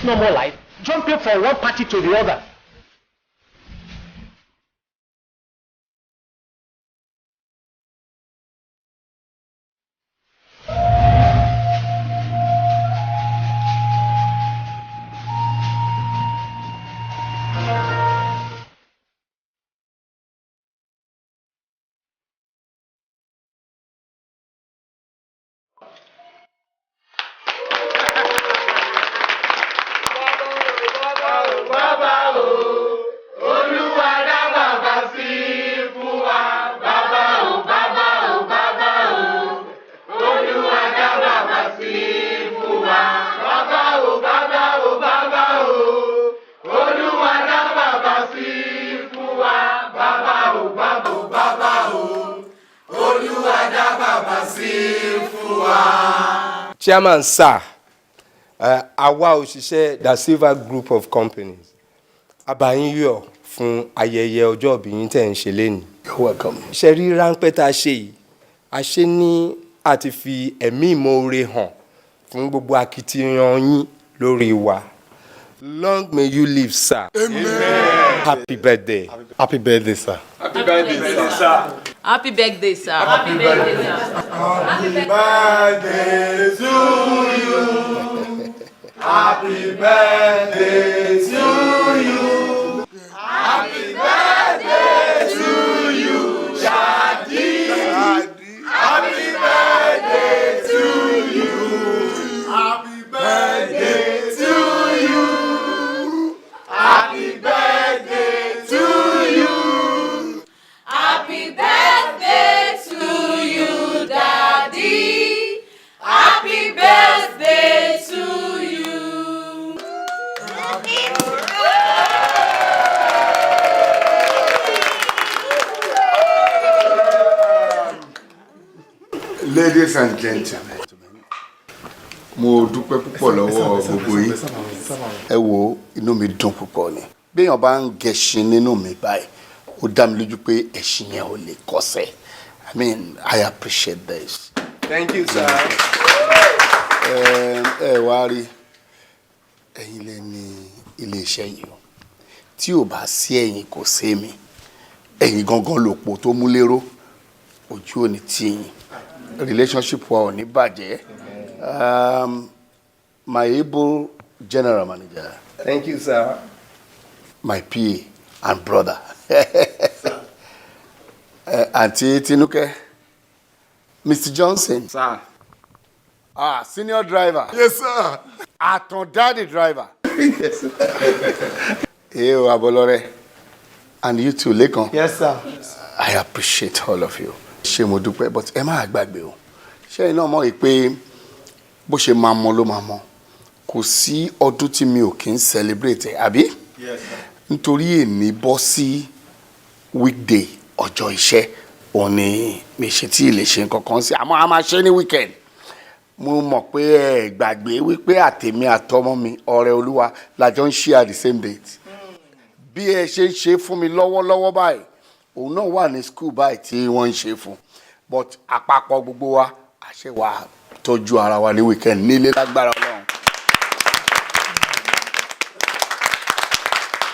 normal life, jumping from one party to the other. Chairman sir, àwa òṣìṣẹ́ Da Silva Group of Companies a bá yín yọ̀ fún ayẹyẹ ọjọ́ ìbí yín tẹ̀ ń ṣe lénìí. You're welcome. Ṣe rí ráńpẹ́ tá a ṣe yìí, a ṣe ní àti fi ẹ̀mí ìmoore hàn fún gbogbo akitiyan yín lórí wa. Long may you live, sir. Amen. Happy birthday. Happy birthday, sir. Happy birthday, sir. Happy birthday, sir. Happy birthday, sir. Happy birthday to you. Happy birthday to you. Happy birthday to you, Daddy. Happy birthday to you. Happy birthday to you. Happy birthday to you. Happy birthday to you, Daddy. Happy birthday to you. Ladies and gentlemen, mo dúpẹ́ púpọ̀ lọ́wọ́ gbogbo yín. Ẹ wo, inú mi dùn púpọ̀ ni. Béèyàn bá ń gẹṣin nínú mi báyìí, ó dá mi lójú pé ẹṣin yẹn ò lè kọsẹ̀. I mean, I appreciate this. Thank you, sir. Ẹ wá rí, ẹ̀yin lẹ ní iléeṣẹ́ yìí o. Tí ò bá sí ẹ̀yin, kò sí mi. Ẹ̀yin gangan lòpó tó mú lérò, ojú ò ní tì yín, relationship wa ò ní bàjẹ́. My able general manager. Thank you, sir. My PA and brother, Aunty Tinuke, Mr. Johnson. Sir. Ah, senior driver. Yes, sir. Àtàndá the driver. Yes, sir. Eyo Abolore. And you too, Lekan. Yes, sir. I appreciate all of you. Ṣé mo dúpẹ́, but ẹ má gbàgbé o. Ṣé iná mọ̀ pé bó ṣe máa mọ ló máa mọ. Kò sí ọdún tí mi ò kí ń celebrate ẹ̀, àbí? Yes, sir. Nítorí èní bọ́ sí weekday, ọjọ́ iṣẹ́, òun ni mi ṣe tí ì lè ṣe nǹkan kan sí. Àmọ́ a máa ṣe ní weekend. Mo mọ̀ pé ẹ gbàgbé wípé àtèmi àtọmọ mi ọ̀rẹ́ olúwa la jọ ń share the same date. Bí ẹ ṣe ń ṣe fún mi lọ́wọ́lọ́wọ́ báyìí, òun náà wà ní school báyìí tí wọ́n ń ṣe fún, but àpapọ̀ gbogbo wa àṣẹ wa tọ́jú ara wa ní weekend nílé lágbára Ọlọ́run.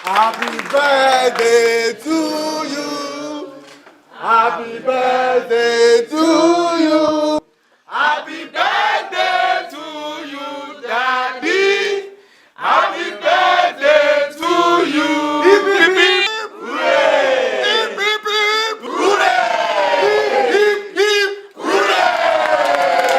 Happy birthday to you. Happy birthday to you. Happy birthday to you, Daddy. Happy birthday to you. Hip, hip, hip, hooray. Hip, hip, hip, hooray. Hip, hip, hooray.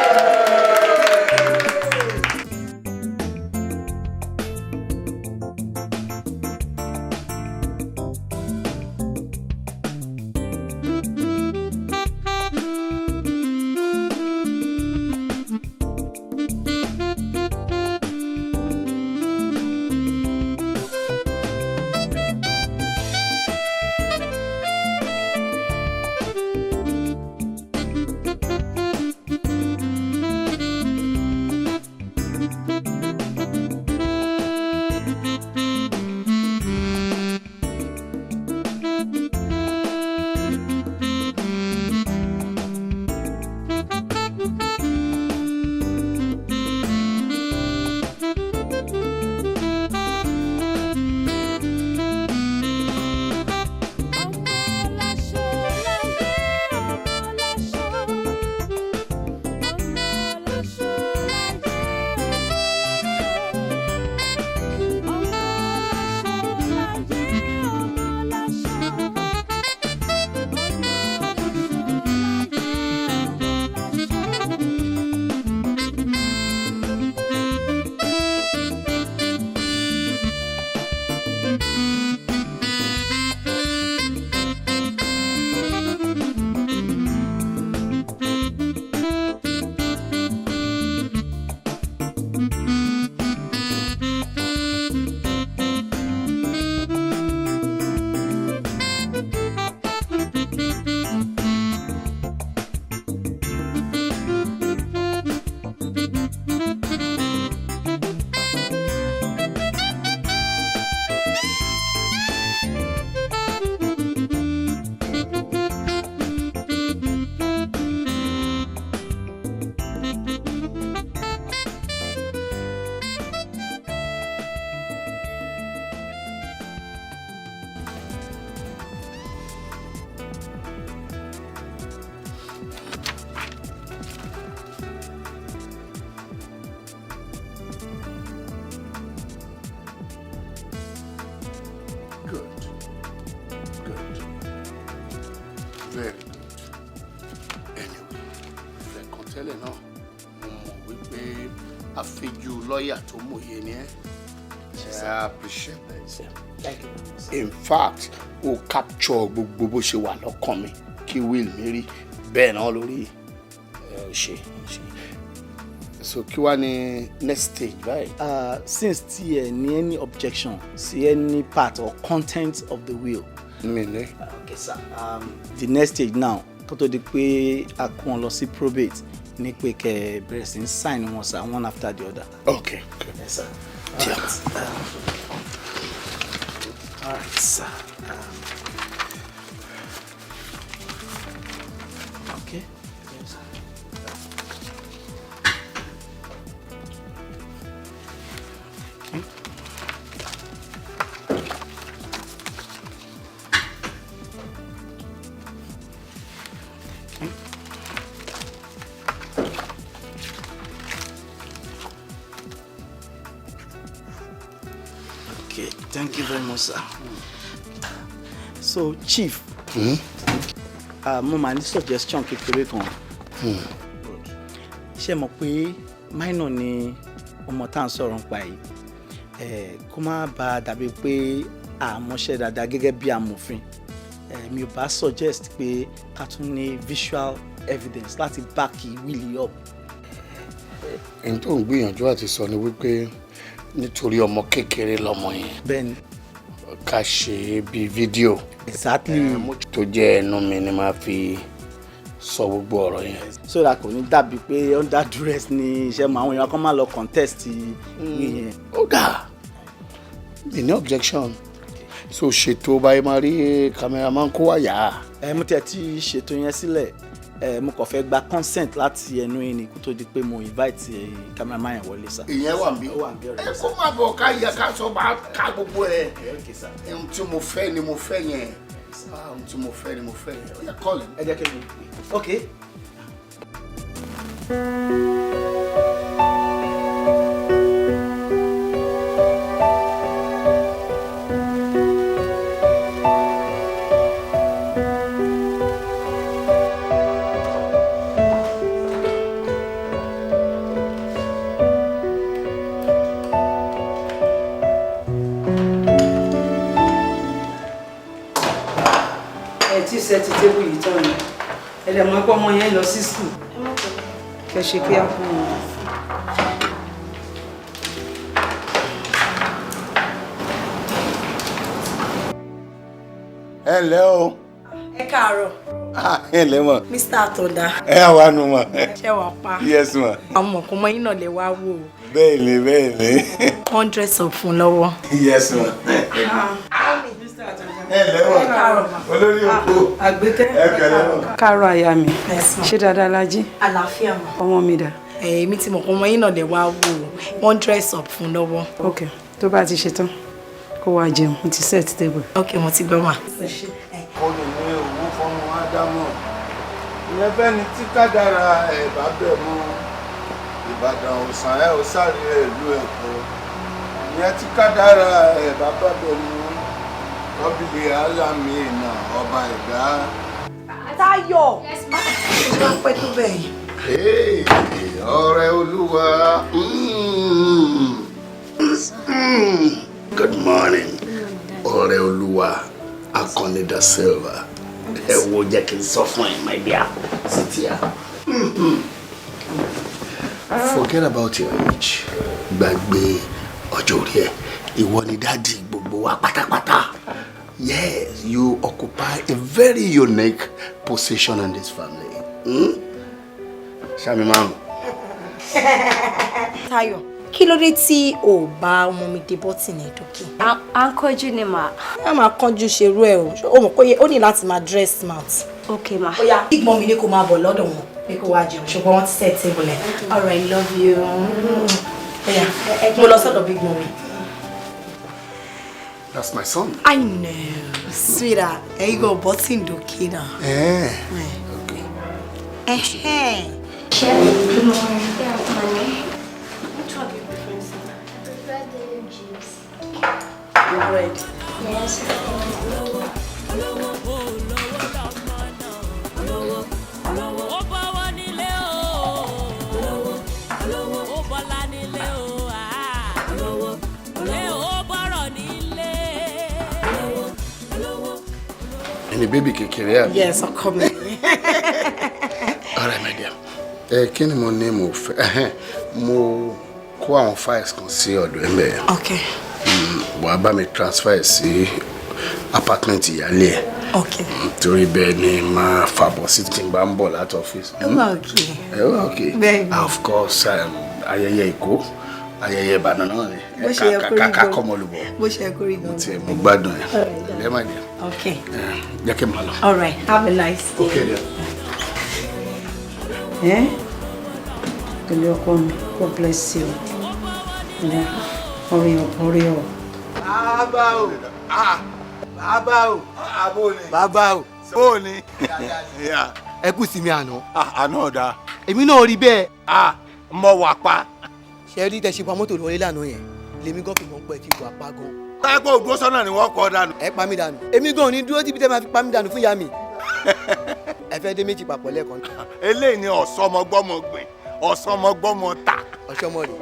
Very good. Anyway, fẹ̀kàn tẹ́lẹ̀ náà, mo mọ̀ wípé àfijù lọ́ọ̀yà tó mòye ni ẹ́. I appreciate this. Thank you very much, sir. In fact, o capture gbogbo bó ṣe wà lọ́kàn mi kí will mi rí bẹ́ẹ̀ náà lórí ẹ. Ò ṣe ṣe. So kí wá ní next stage báyìí? Since tí ẹ ní any objection sí any part or content of the will. Mi ní. Okay, sir. The next stage now, kó tó di pé a kó wọn lọ sí probate, ní pé kẹ́ ẹ bẹ̀rẹ̀ sí ní sign wọn, sir, one after the other. Okay. Yes, sir. Yeah. All right, sir. Okay. Yes, sir. Okay. Okay. Okay, thank you very much, sir. So, Chief, mo máa ní suggestion kékeré kan. Ṣé mọ̀ pé minor ni ọmọ tá à ń sọ̀rọ̀ nípa yìí? Kó má bàa dàbí pé àmọ́ṣẹ́ dáadáa gẹ́gẹ́ bí amòfin. Mi ò bá suggest pé ká tún ní visual evidence láti back will up. N tó ń gbìyànjú àti sọ ni wípé nítorí ọmọ kékeré lọmọ yẹn, Bẹ́ẹ̀ni. ká ṣe é bíi fídíò. Exactly. Tó jẹ́ ẹnu mi ni màá fi sọ gbogbo ọ̀rọ̀ yẹn. So that kò ní dàbí pé under duress ni iṣẹ́ mọ àwọn èèyàn kan máa lọ contest yẹn. Ó dáa, mi ní objection. So ṣètò báyìí, máa rí cameraman kó wá yà á. Ẹ mo tiẹ̀ ti ṣètò yẹn sílẹ̀. Ẹ mo kàn fẹ́ gba consent láti ẹnu yín ni kó tó di pé mo invite cameraman yẹn wọlé, sir. Ìyẹn wà níbí. Ó wà níbí ọ̀rẹ́. Ẹ kó má bọ̀, ká yẹ ká sọ, máa ká gbogbo ẹ̀. Okay, sir. Ohun tí mo fẹ́ ni mo fẹ́ yẹn. Ah, ohun tí mo fẹ́ ni mo fẹ́ yẹn. Ó yẹ kọ́ọ̀lù. Ẹ jẹ́ kí n pè. Okay. Ẹ tí set table yìí tán ni ẹ lè mọ pé ọmọ yẹn lọ sí school, kẹ ṣe kí á fún wọn. Ẹ ǹlẹ́ o. Ẹ káàárọ̀. Ah, ẹ ǹlẹ́ mọ̀. Mr. Àtọ̀dá. Ẹ àwa nu mọ̀. Ṣé wàá pa? Yes ma. Àwọn ọmọkùnrin yín náà lè wá wò ó. Bẹ́ẹ̀ ni, bẹ́ẹ̀ ni. Hundreds of fún lọ́wọ́. Yes ma. Ẹ ǹlẹ́ mọ̀. Ẹ káàárọ̀ ma. Olórí oko. Àgbékẹ́. Ẹ kẹlẹ́ mọ̀. Káàárọ̀ àyà mi. Yes, ma. Ṣé dáadáa la jí? Àlàáfíà ma. Ọmọ mi dà? Èmi ti mọ̀ pé ọmọ yín náà lè wá wò ó, wọ́n dress up fún lọ́wọ́. Ok, tó bá ti ṣe tán, kó wá jẹun. Mo ti set table. Ok, mo ti gbọ́ mà. Ó lè ní owó fọmọ ádámọ̀, ìyẹn fẹ́ni tí kádàrá ẹ̀ bá bẹ̀ mú. Ìbàdàn òsàn ẹ̀ ò sáré ìlú Èkó, ìyẹn tí kádàrá ẹ̀ bá bá bẹ̀ mú. Rọ́bìlì alámì ìnà ọba ẹ̀dá. Táyọ̀, ṣé wàá pẹ́ tó bẹ́ẹ̀ yìí? Hey, ọ̀rẹ́ olúwa. Good morning, ọ̀rẹ́ olúwa Akànnì da Silva. Ẹ wo, jẹ́ kí n sọ fún ẹ, my dear, sit here. Forget about your age. Gbàgbé ọjọ́ orí ẹ. Ìwọ ni daddy gbogbo wa pátápátá. Yes, you occupy a very unique position in this family. Ṣàmì márùn. Táyọ̀, kí ló dé tí o bá ọmọ mi dé bọ́tìnì dókè? À ń kánjú ni mà. Má máa kánjú ṣerú ẹ o. O mọ̀ pé ó ní láti máa dress smart. Ok ma. Ó yá, big mummy ní kó máa bọ̀ lọ́dọ̀ wọn pé kó wá jẹun, ṣùgbọ́n wọ́n ti set table ẹ̀. All right, love you. Ó yá, mo lọ sọ́dọ̀ big mummy. That's my son. I know, sweetheart. Ẹ̀yin kò bọ́tìnì dókè náà. Eh. Okay. Ẹ̀hẹ́n. Chef, good morning. Yeah, money. Which one do you prefer, sir? I prefer the juice. The bread. Yes. Olówó lọ́wọ́ lọ́mọ náà. Ni baby kékeré, àbí? Yes, ọkọ mi. All right, my dear. Ẹ kí ni mo ní mo fẹ́? Ẹhẹ́n, mo kó àwọn files kan sí ọ̀dọ̀ ẹ̀ mẹ́ẹ̀. Okay. Wàá bá mi transfer ẹ̀ sí apartment ìyáálé ẹ̀. Okay. Torí bẹ́ẹ̀ ni máa fàbọ̀ sí tí n bá ń bọ̀ láti ọ́fíìsì. Ó wà okay. Ẹ wà okay. Bẹ́ẹ̀ni. Of course, ayẹyẹ ìkó, ayẹyẹ Ìbàdàn náà ni. Bó ṣe yẹ kó rí Ká gan. kọ́mọlúbọ̀. Bó ṣe yẹ kó rí gan. Tí mo gbádùn ẹ̀. All right, Ẹ má jẹ́. Okay. Jẹ́ kí n máa lọ. All right. Have a nice day. Okay, dear. Eh? Pẹ̀lú ọkọ mi, God bless you. Yeah. Hurry up, hurry up. Bàbá o, bàbá o, bàbá o, bó ni? Ẹ kú sí mi àná. Àná ọ̀dà. Èmi náà rí bẹ́ẹ̀. Mo wà pa. Ṣe rí tẹ̀sí pa mọ́tò lọ́lé lánàá yẹn, lèmi gan fi mọ̀ pé ti wà pa gan. Táìpọ̀ òdúró sọ́nà ni wọ́n kọ́ dànù. Ẹ pa mí dànù. Èmi gan ò ní dúró tíbi tẹ́ máa fi pa mí dànù fún ìyá mi. Ẹ fẹ́ dé méjì papọ̀ lẹ́ẹ̀kan. Eléyìí ni ọ̀sọ́mọgbọ́mọ gbìn, ọ̀sọ́mọgbọ́mọ tà. Ọ̀ṣọ́mọ rè.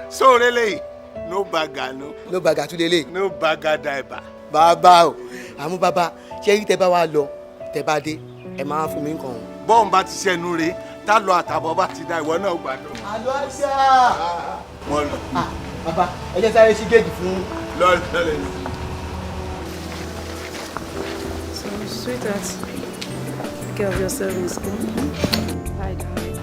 Sóore lẹ́yìn, no baga no. No baga tún lélẹ̀. No baga daiba. Bàbá o, àmú bàbá, ṣé rí tẹ́ bá wa lọ, tẹ́ bá dé, ẹ máa fún mi nǹkan o. Bọ́ọ̀n bá ti ṣẹnu re, tá lọ àtàbọ̀ bá ti da, ìwọ náà gbàdọ̀. Àlọ́ àṣà. Wọ́n lọ. Bàbá, ẹ jẹ́ sáré sí géètì fún. Lọ́ọ̀lẹ́. So, sweetheart, take care of yourself in school. Bye, darling.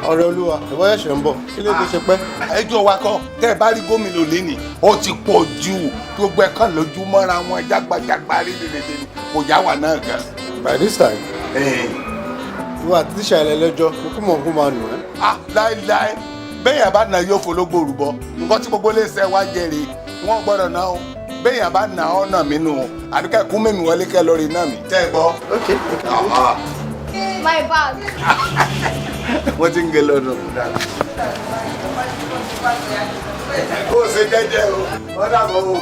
Ọ̀rẹ́ olúwa, ìwọ ẹ̀ṣẹ̀ ń bọ̀, kí ló dé ṣe pẹ́? Ẹjọ́ wa kọ́, tẹ́ ẹ bá rí gómìnà lẹ́nì, ó ti pọ̀ jù, gbogbo ẹ̀ kàn lójú mọ́ra wọn jágbajàgba rédèrèdè ni, kò yá wa náà gan. By this time, ìwọ àti tíṣà ẹlẹ́lẹ́jọ́, mo kú mọ̀ kó máa nù ẹ́. Ah, láéláé, bẹ́ẹ̀ yẹn bá na yóò fológbò rúbọ, nǹkan tí gbogbo iléeṣẹ́ wa jẹ rèé, wọ́n gbọ́dọ̀ ná o, bẹ́ẹ̀ yẹn bá na ọ́ nà mí nù o, àbí kẹ́ kún mímí wọlé kẹ́ lórí náà mi. Tẹ́ ẹ gbọ́. Ok. My bag. Wọ́n ti ń gé lọ́dún. Kó o ṣe jẹ́jẹ́ o, wọ́n dàbọ̀ o,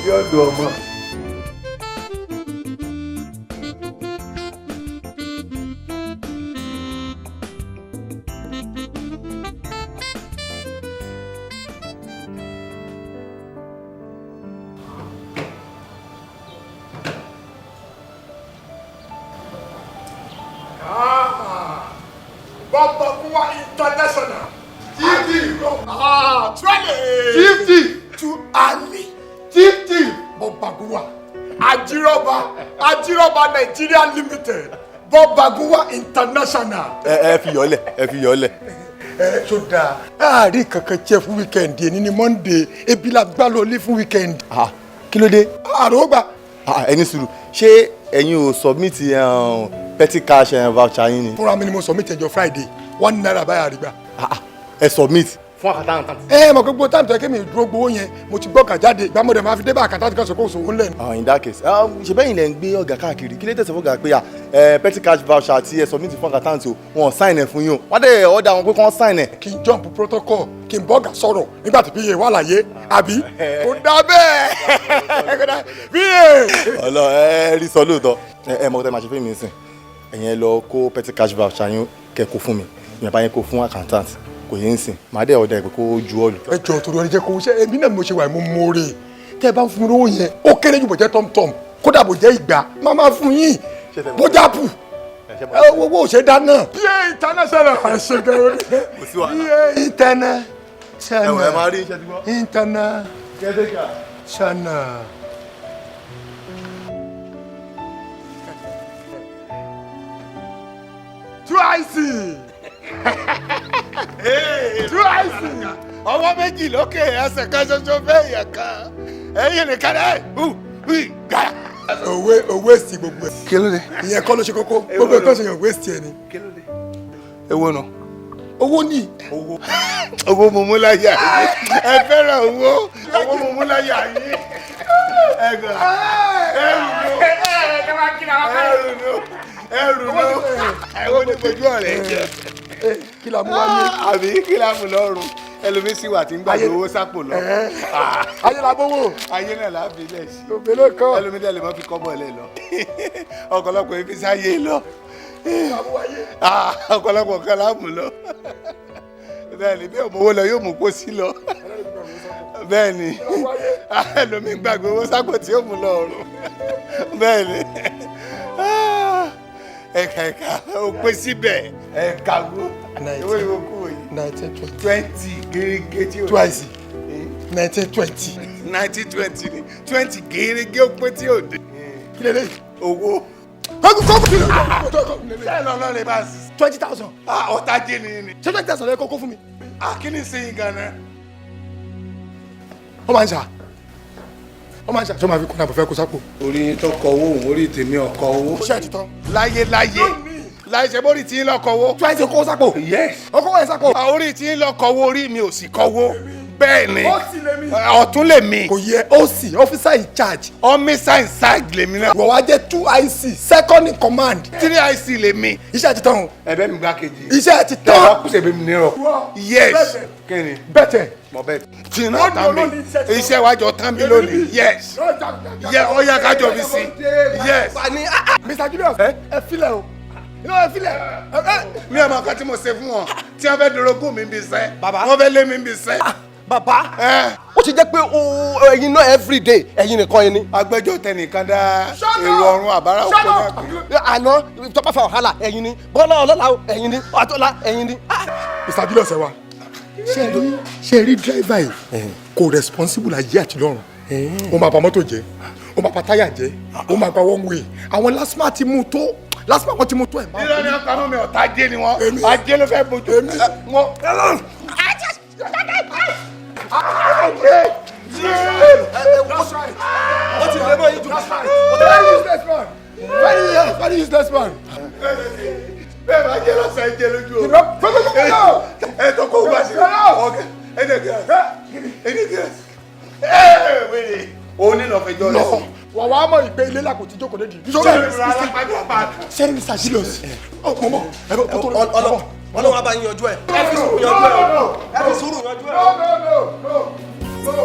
yóò dùn ọmọ. Babakuwa International. Chief. Ah, Trale. Chief. To Ali. Chief. Babakuwa. Ajiroba. Ajiroba Nigeria Limited. Babakuwa International. Ẹ fi yọlẹ̀, ẹ fi yọlẹ̀. Ẹ tó dáa. Láàárín kankan jẹ́ fún weekend yẹn ní Monday, ebi la gbá lọ lé fún weekend. Ah, kí ló dé? Àrògbà. Ah, ẹni sùúrù, ṣé ẹ̀yin ò submit petty cash voucher yín ni? Fúnra mi ni mo submit ẹjọ́ Friday, ₦1 báyà rí gbà. Ẹ submit. Fún accountant. Ẹ mọ̀ gbogbo táìmù tó yẹ kí mi dúró gbowó yẹn, mo ti gbọ́kàn jáde, ìgbà mo dẹ̀ máa fi dé bá accountant kan sọ kó sòwò ńlẹ̀. Ah, in that case, ṣe bẹ́yìn lẹ̀ ń gbé ọ̀gá káàkiri, kí ló tẹ̀sán fọ́gà pé petty cash voucher tí ẹ submit fún accountant o, wọn sign ẹ̀ fún yín o, wọ́n dẹ̀ order wọn pé kí wọ́n sign ẹ̀. Kí n jump protocol, kí n bọ́gà sọ̀rọ̀ nígbà tí PA wà láyé, àbí? Kò dá bẹ́ẹ̀. Kò dá PA. Ọlọ ẹ rí sọ lóòótọ́, ẹ mọ̀ tẹ́ máa ṣe fún mi nísìn, ẹ̀yin ẹ lọ kó petty cash voucher yín kẹ́ kó fún mi, ìyẹn bá yín kó fún accountant, kò yẹn ń sìn, màá dẹ̀ order ẹ̀ pé kó ju ọ̀lù. Ẹ jọ̀ọ́, torí ọ̀rẹ́ jẹ́ kó ṣe èmi náà mo ṣe wà, mo mórè. Tẹ́ ẹ bá ń fún mi lówó yẹn, ó kéré jù bó jẹ́ tọ́mtọ́m, kódà bó jẹ́ ìgbà, má máa fún yín, bó jápù, owó ò ṣe dáná. PA International, ẹ ṣe gan-an. PA International. Ẹ máa rí iṣẹ́ tí gbọ́. International. Caretaker. Ṣáná. Twice. Twice. Ọwọ́ méjì lókè, ẹsẹ̀ kan ṣoṣo fẹ́ yẹ̀ kan. Ẹ̀yin nìkan ẹ̀ hù hù gà. Òwe òwe sí gbogbo ẹ̀. Kí ló dé? Ìyẹn kọ́ ló ṣe kókó. Gbogbo ẹ̀ tó ṣe yàn waste ẹ ni. Kí ló dé? Èwo nù? Owó ni. Owó. Owó mo mú láyà yín. Ẹ fẹ́ràn owó. Owó mo mú láyà yín. Ẹ gbà. Ẹrù ló. Ẹrù ló. Ẹrù ló. Ẹ̀wọ́n ní fojú ọ̀rẹ́ jẹ. Kí la mú wá ní? Àbí kí la mú lọ́rùn? Ẹlòmíín sì wà tí ń gbàgbé owó sápò lọ. Ayé la bówó. Ayé náà la fi lẹ̀ sí. Òbélé kan. Ẹlòmíín dẹ̀ lè má fi kọ́bọ̀ lẹ̀ lọ. Ọ̀pọ̀lọpọ̀ ibi sáyé lọ. Ọ̀pọ̀lọpọ̀ kan la mú lọ. Bẹ́ẹ̀ni bí òmòwò lọ yóò mú pósí lọ. Bẹ́ẹ̀ni ẹlòmíín gbàgbé owó sápò tí yóò mú lọ ọ̀run. Bẹ́ẹ̀ni ẹ̀ka ẹ̀ka ó pé síbẹ̀ ẹ̀ka wo owó ìwé kú wòye. 1920. 20 gẹ́gẹ́ tí o. Twice. 1920. 1920 ni 20 gẹ́gẹ́ ó pé tí o dé. Kí lè léyìí? Owó. Kọ́kù kọ́kù kí lè kọ́kù. Ṣé lọ́nà lè bá sí? 20,000. Ọ̀tá jẹ́ ni ni. Ṣé 20,000 lè kókó fún mi? Kí ni ṣe yín gan-an? Ó máa ń ṣà. Ó máa ń ṣà. Ṣé o máa fi kún àbọ̀fẹ́ kó sápò? Orí tó kọ owó òun, orí tèmi ọkọ owó. Ṣé ẹ ti tán? Láyé láyé. Láyé ṣe bórí tí ń lọ kọwó. Twice kó sápò. Yes. Ọkọ wẹ̀ sápò. Orí tí ń lọ kọwó, orí mi ò sì kọwó. Bẹ́ẹ̀ ni. Ó sì lè mi. Ọ̀tún lè mi. Kò yẹ ó sì officer in charge. Officer in charge lèmi náà. Wọ́n wá jẹ́ 2IC second in command. 3IC lèmi. Iṣẹ́ ti tán o. Ẹ̀bẹ̀ mi gbá kejì. Iṣẹ́ ti tán. Tẹ̀wá kùsẹ̀ bẹ́ẹ̀ mi nírọ̀. Yes. Kí ni? Bẹ́tẹ̀. Mo bẹ́ẹ̀. Tí náà tán mi. Iṣẹ́ wa jọ tán mi lónìí. Yes. Yẹ ó yẹ ká jọ fi sí. Yes. Mr. Julius ẹ filẹ̀ o. Iná ẹ filẹ̀. Mi ò mọ nǹkan tí mo ṣe fún wọn. Tí wọ́n fẹ́ dorogún mi bí sẹ́. Wọ́n fẹ́ lé mi bí sẹ́. Bàbá, ó ti jẹ́ pé ẹ̀yin náà everyday ẹ̀yin nìkan yẹn ni. Agbẹjọ́ tẹnìkan dá èrò ọ̀run àbára òkú náà pè. Àná tọ́pá fa wàhálà ẹ̀yin ni, Bọ́lá ọlọ́lá ẹ̀yin ni, Àtọ́lá ẹ̀yin ni. Mr. Julius ẹ wa, ṣe rí dírẹ́fà yìí kò responsible ayé àti lọ́run. Ó máa bà mọ́tò jẹ́, ó máa bà táyà jẹ́, ó máa gba one way. Àwọn LASTMA ti mú tó, LASTMA wọn ti mú tó ẹ̀ máa. Irọ́ ni wọ́n pamọ́ mi, ọ̀tá ajé ni wọ́n. Ajé ló fẹ́ bójú. Wọ́n. Ó ti lè mọ yín jù. Very useless man. Very very useless man. Bẹ́ẹ̀ bá jẹ́ lọ́sàn-án jẹ́ lójú o. Ẹ tó kó wá sí. Ọ̀gá ẹ dẹ̀ gíra. Ẹ dẹ̀ gíra. Ẹ wèrè. Òun ní lọ fẹjọ́ rẹ̀ sí. Wà wá mọ̀ ìpè ilé làkò tí jókòó lédi. Sẹ́ni Mr. Julius. Ọ mọ̀ mọ̀. Ọlọ́run á bá yín yanjú ẹ̀. Ẹ fi sùúrù yanjú ẹ̀ o. Ẹ fi sùúrù yanjú ẹ̀ o. No, no, no, no.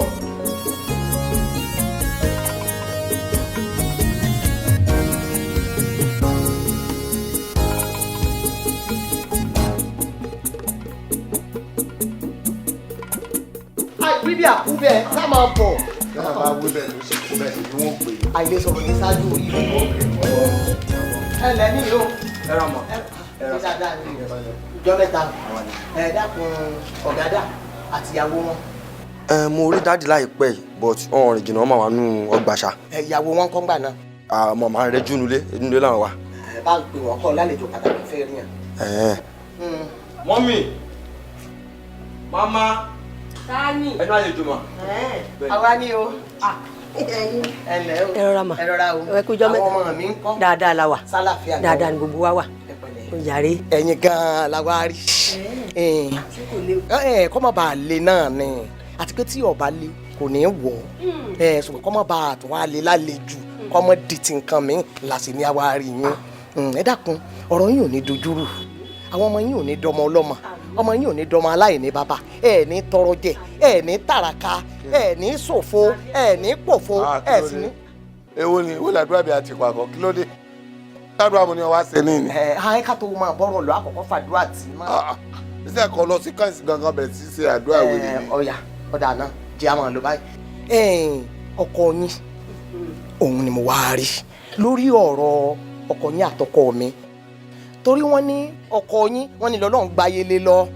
Àìbíbí àkúbẹ̀ ká máa bọ̀. Yàrá bá wí bẹ́ẹ̀ ló sì kú bẹ́ẹ̀ ni wọ́n pè é. Àìlè sọ̀rọ̀ ní ṣáájú òyì. Ẹ lẹ́ ní ìlú. Ẹ rà mọ̀. Ẹ dáadáa ní ìjọ mẹ́ta. Ẹ dákun ọ̀gádà àtìyàwó wọn. Ẹ mo rí dáàdì láìpẹ́ yìí but ọ̀hún rìn jìnnà wọ́n máa wà nù ọgbà ṣá. Ẹ ìyàwó wọn kọ́ ń gbà náà. Àmọ́ màá rẹ jù nulẹ̀ nulẹ̀ làwọn wà. Ẹ bá ń pè wọ́n kọ́ lálejò pàtàkì fẹ́ rí yàn. Mọ́mì, màmá, Tani. ẹnu àlejò mà. Àwa ni o. Ẹ ǹlẹ́ o. Ẹ rọra mà. Ẹ rọra o. Ẹ kú ijọ́ mẹ́ta. Àwọn ọmọ mi ń kọ́. Dáadáa la wà. Sálàfíà ni. Dáadáa ni gbogbo wa wà. Ó jàre. Ẹ̀yin gan-an la wá rí. Ẹ kọ́ má bàa le náà ni. Àti pé tí ọba le kò ní wọ̀ ọ́. Ṣùgbọ́n kọ́ má bàa tún wá le lálejò. Kọ́ mọ́ di ti nǹkan mi làsì ní àwa rí yín. Ẹ dákun, ọ̀rọ̀ yín ò ní dojúrú. Àwọn ọmọ yín ò ní dọmọ ọlọ́mọ. Ọmọ yín ò ní dọmọ aláìní bàbá. Ẹ ní tọrọ jẹ, ẹ ní tàràkà, ẹ ní ṣòfò, ẹ ní pòfo, ẹ sì ní. Èwo ni èwo làdúrà bí àti ìpàkọ́ kí ló dé? Ládùúrà mo ní ọwá ṣe ní ni. Ẹ ẹ ká tó máa bọ́rọ̀ lọ àkọ́kọ́ fàdúrà tì í máa. Ṣé kò lọ sí kẹ́ǹsì gangan bẹ̀rẹ̀ sí ṣe àdúrà wèrè ni? Ọ̀yà ọ̀dà náà jẹ́ àmọ́ ló báyìí. Ọkọ yín òun ni mo wá rí lórí ọ̀rọ̀ ọkọ yín àtọkọ mi. Torí wọ́n ní ọkọ yín wọ́n ní lọ́lọ́run gbáyé lé lọ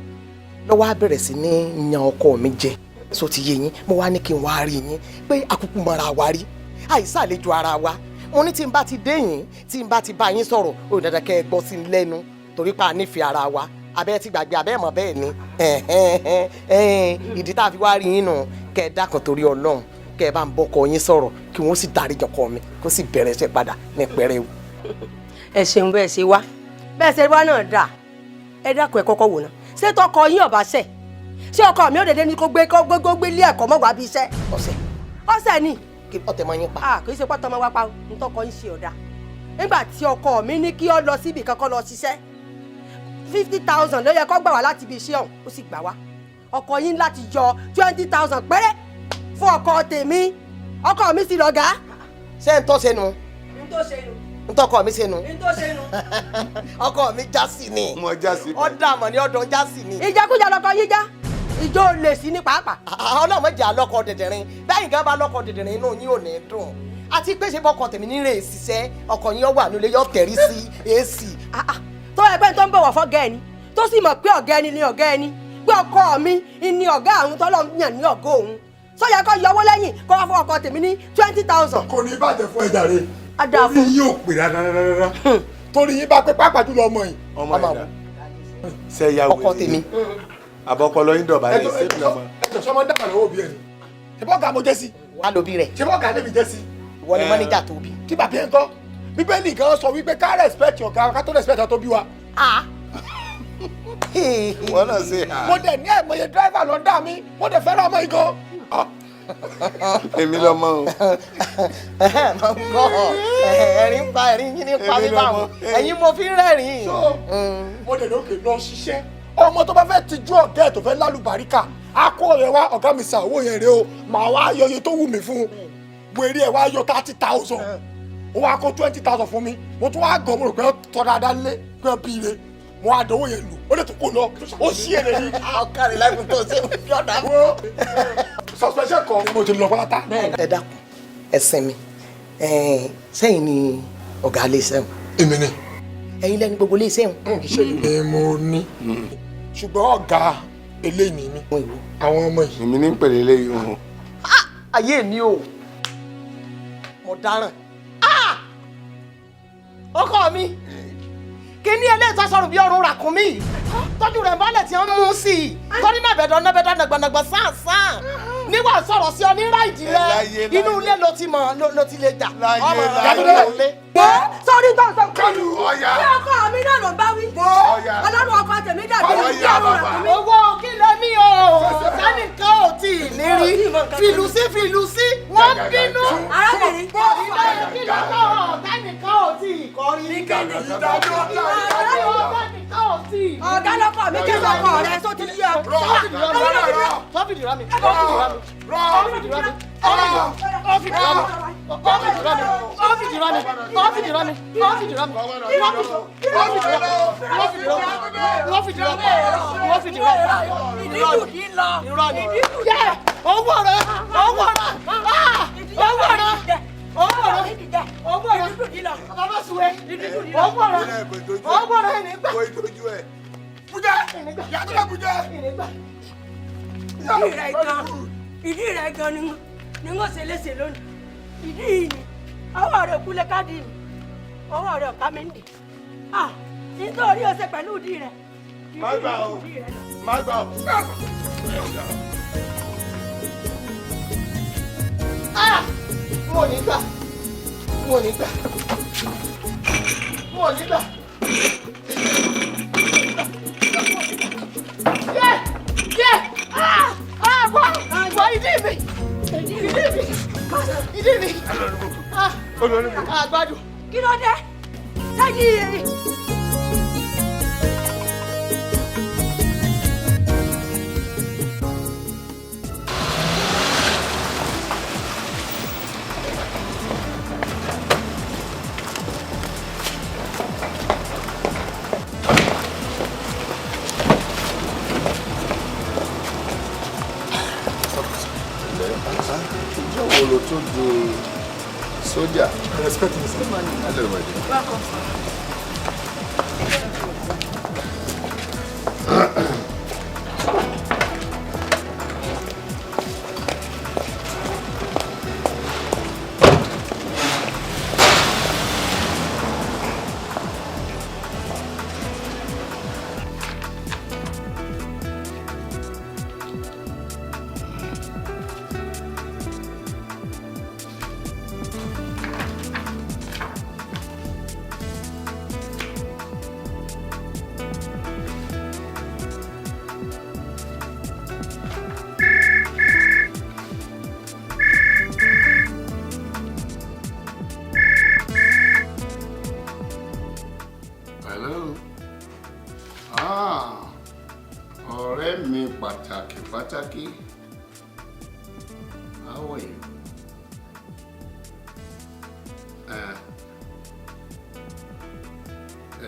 lọ́wọ́ á bẹ̀rẹ̀ sí ní yan ọkọ mi jẹ. So ti yé yín, mo wá ní kí n wá rí yín pé akúkú mọ́ra wa rí, àìsàlejò ara wa. Mo ní tí n bá ti dé yín, tí n bá ti bá yín sọ̀rọ̀, ó dandan kẹ́ ẹ gbọ́ sí i lẹ́nu torí pa nífẹ̀ẹ́ ara wa. Abẹ́ ti gbàgbé abẹ́ mọ̀ bẹ́ẹ̀ ni. Ìdí tá a fi wá rí yín nù, kẹ́ ẹ dákun torí Ọlọ́run, kẹ́ ẹ bá ń bọ́kọ yín sọ̀rọ̀ kí wọ́n sì dárí jọkọ mi kó sì bẹ̀rẹ̀ iṣẹ́ padà ní pẹrẹu. Ẹ ṣeun bẹ́ẹ̀ ṣe wá, bẹ́ẹ̀ ṣe wá náà dà. Ẹ dákun, ẹ kọ́kọ́ wò ná, ṣé tọkọ yín ọ̀bà ṣẹ̀? Ṣé ọkọ mi ò dédé ní kó gbé kó gbé ilé ẹ̀kọ́ mọ́ wá bí iṣẹ́? Ọ̀sẹ̀. Ọ̀sẹ̀ ni. Kí ọ̀tẹ̀ mọ́ yín pa. Kì í ṣe pátá ọmọ wa pa o, ní tọkọ yín ṣe ọ̀dà. Nígbà tí ọkọ mi ní kí ọ lọ síbi kankan lọ ṣiṣẹ́, 50,000 ló yẹ kó gbà wá láti ibi iṣẹ́ ọ̀hún, ó sì gbà wá. Ọkọ yín láti yọ 20,000 péré fún ọkọ tèmi. Ọkọ mi sì lọ̀gá. Ṣé ń tọ́ sẹ́nu? Ń tó ṣe nu. Ń tọkọ mi sẹ́nu. Ń tó ṣe nu. Ọkọ mi já sí ni. Mo já sí. Ọ̀dà àmọ̀ ni ọ̀dọ̀ já sí ni. Ìjẹkújẹ lọkọ yín já, ìjọ olè sí ní pàápàá. Ọlọ́mọ jẹ́ alọ́kọ dẹ̀dẹ̀rin, bẹ́ẹ̀ nǹkan bá lọ́kọ dẹ̀dẹ̀rin inú yín ò ní dùn. Àti pé ṣe bọ́kọ tèmi ní rè ṣiṣẹ́, ọkọ yín wà nílé yọ tẹ̀rí sí AC. Tó ẹgbẹ́ tó ń bọ̀wọ̀ fọ́gá ẹni, tó sì mọ̀ pé ọ̀gá ẹni ni ọ̀gá ẹni, pé ọkọ mi ni ọ̀gá àwọn tọ́lọ́ yàn ní ọ̀gá òun. Sọ́yà kọ́ yọwọ́ lẹ́yìn kó wá fún ọkọ tèmi ní 20,000. Kò ní bàjẹ́ fún ẹja rẹ. Orí yín ò pè rárá rárá. Torí yín bá pé pàápàá jùlọ ọmọ yìí. Ọmọ ìdá. Ṣé ya wèrè? Ọkọ tèmi. Àbọ̀pọ̀lọ yín dọ̀bálẹ̀ sí ìlọmọ. Ẹjọ sọmọ ń dàgbà lọ́wọ́ òbí ẹ ni. Ṣé bọ́ọ̀gà mo jẹ́ sí? Wà lóbi rẹ̀. Ṣé bọ́ọ̀gà lèmi jẹ́ sí? Ìwọ ni mọ́níjà tó bí. Tí bàbá yẹn kọ́, Bíbélì gan sọ wípé ká respect ọ̀gá ká tó respect ọ̀gá tó bí wa. Wọ́n náà ṣe hà. Mo dẹ̀ ní àìmọye dírẹ́fà ló ń dà mí, mo dẹ̀ fẹ́ràn ọmọ yìí gan. Èmi lọmọ o. Ẹ̀rín pa ẹ̀rín yín ní pa mí báwọn. Ẹ̀yin mo fi ń rẹ́rìn-ín. Mo dẹ̀ lókè lọ ṣiṣẹ́. Ọmọ tó bá fẹ́ tijú ọ̀gá ẹ̀ tó fẹ́ lálùbáríkà, á kó ọ̀rẹ́ wa ọ̀gá mi san owó yẹn rè o, màá wá yọ iye tó wù mí fún un. Wèrè ẹ̀ wá yọ 30,000. Ó wá kó 20,000 fún mi. Mo tún wá gọ̀, mo rò pé tọ́ dáadáa lé pé ó bí ire. Mo wá dánwó yẹn lù, ó lè tún kó lọ, ó ṣí èrè ni. Ọ̀kàrí láìpẹ́ tó ṣe yọ̀dà. Suspension kan mo ti lọ pátá. Ẹ dákun, ẹ sinmi. Sẹ́yìn ni ọ̀gá ilé iṣẹ́ wọn. Èmi ni. Ẹ̀yin lẹ́ni gbogbo ilé iṣẹ́ wọn. Kì í ṣe èmi mo ní. Ṣùgbọ́n ọ̀gá eléyìí ni mí. Àwọn ọmọ yìí. Èmi ní pèlè eléyìí o. Ayé mi o, mo dáràn. Ọkọ mi, kí ní eléyìí tó sọ̀rọ̀ bí ọrùn ràkúnmí tọ́jú rẹ̀ mọ́lẹ̀ tí wọ́n mú sí i torí náà bẹ̀dọ̀ náà bẹ̀dọ̀ nàgbànàgbà sáàsáà níwà sọ̀rọ̀ sí ọ ní ráìdì rẹ, inú ilé ló ti mọ̀ ló ti lè jà ọmọ rẹ lé. Sọ́ọ́rí tó ń sọ kọlu ọ̀yà. Ṣé ọkọ mi náà ló ń bá wí? Ọlọ́run ọkọ tèmi dàbí ọrùn ràkúnmí. Owó kí ló ní o, sẹ́nìkan ò tí ì ní rí, fìlù sí fìlù sí, wọ́n bínú. Arábìnrin. Kí ló kọ́ sẹ́nìkan ò tí ì kọ́ rí. Sẹ́nìkan ò tí ì. Ọ̀gá lọkọ mi kí sọkọ rẹ só ti yí ọ. Sọ́fìdì rá mi. Owó rẹ, owó rẹ, owó rẹ, owó rẹ, owó rẹ, bàbá suwe, owó rẹ, owó rẹ nígbà. Bùjẹ́, yàtọ̀ bùjẹ́. Ìdí rẹ̀ gan ni wọ́n ṣe léṣe lónìí. Ìdí yìí ni ọwọ́ rẹ̀ kúlẹ̀ káàdì mi, ọwọ́ rẹ̀ ọ̀ká mi ń dì. Nítorí o ṣe pẹ̀lú ìdí rẹ̀. Má gbà o, má gbà o. Mo ní gbà, mo ní gbà, mo ní gbà. Yẹ yẹ wá wá ìdí mi, ìdí mi, ìdí mi. Àgbàdo. Kí ló dé? Sẹ́yìn. Ìjọ wo lo tó di sójà? Respect me, sir. Hello, my dear. Welcome, sir. Pàtàkì pàtàkì. How are you?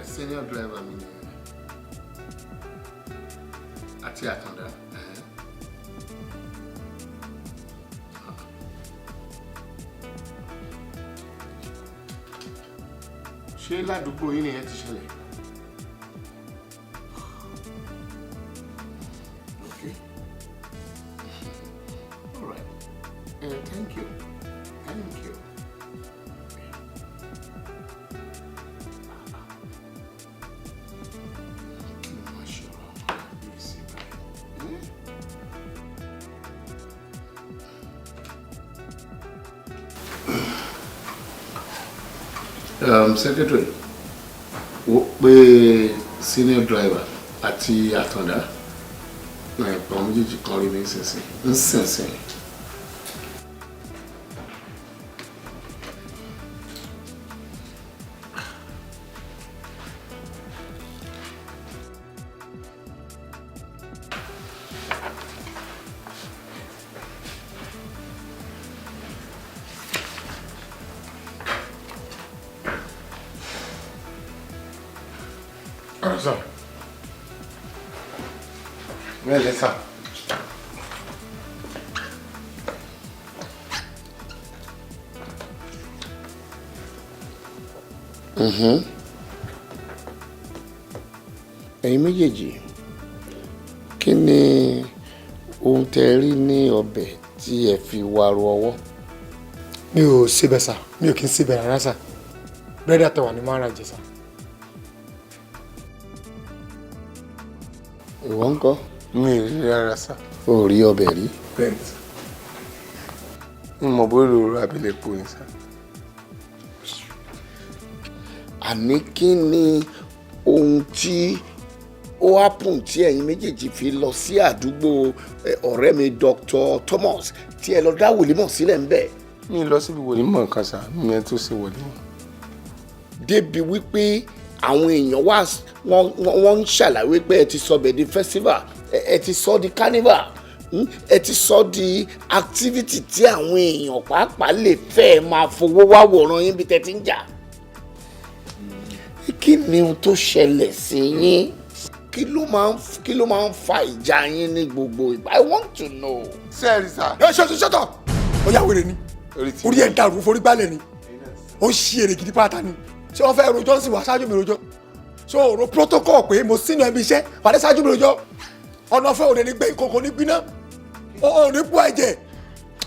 Senior driver mi ni àti Àtàndá. Ṣé ládùúgbò yín nìyẹn ti ṣẹlẹ̀? Okay. All right. Thank you. Thank you. Kí ni wọ́n ṣe ọ̀rọ̀ àwọn alábíyèsí báyìí? Secretary, ó pé senior driver àti Àtàndá ẹ̀pọ̀n méjèèjì kan rí mi nísinsìnyí. Ọ̀rọ̀ sir. Bẹ́ẹ̀ sà. Ẹ̀yin méjèèjì, kí ni ohun tẹ́ rí ní ọbẹ̀ tí ẹ fi wàrú ọwọ́? Mi ò síbẹ̀ sà, mi ò kí ń síbẹ̀ rárá sà. Búrẹ́dì àtẹwà ni máa ń ra jẹ sà. Ìwọ ńkọ́? Mi ò rí rárá sà. O ò rí ọbẹ̀ rí? Bẹ́ẹ̀ni sà. N mọ̀ bóyá òróró abilékọ ni sà. Àní kí ni ohun tí ó happen tí ẹ̀yin méjèèjì fi lọ sí àdúgbò ọ̀rẹ́ mi Dr. Thomas tí ẹ lọ dá wòlímọ̀ sílẹ̀ ńbẹ̀? Mi lọ síbi wòlímọ̀ kan sà, mi ẹ tó ṣe wòlímọ̀. Débi wípé àwọn èèyàn wá wọ́n ń ṣàlàyé pé ẹ ti sọ bẹ̀ di festival, ẹ ti sọ di carnival, ẹ ti sọ di activity tí àwọn èèyàn pàápàá lè fẹ́ máa fowó wá wòran yín bí tẹ́ ti ń jà. Kí ni ohun tó ṣẹlẹ̀ sí yín? Kí ló máa ń fa ìjà yín ní gbogbo ìgbà? I want to know. Sẹ́ẹ̀rì sà. Ẹ ṣe ṣe tọ̀, ó yà wèrè ni, orí ẹ̀ dàrú forí gbálẹ̀ ni, ó ń ṣí èrè gidi pátá ni. Ṣé wọ́n fẹ́ rojọ́ sí wàá ṣáájú mi rojọ́? Ṣé o ro protocol pé mo sínú ẹbí iṣẹ́ wàá ṣáájú mi rojọ́? Ọ̀nà fẹ́ òde ní gbé ìkòkò ní gbiná, ò ní bú ẹ̀jẹ̀.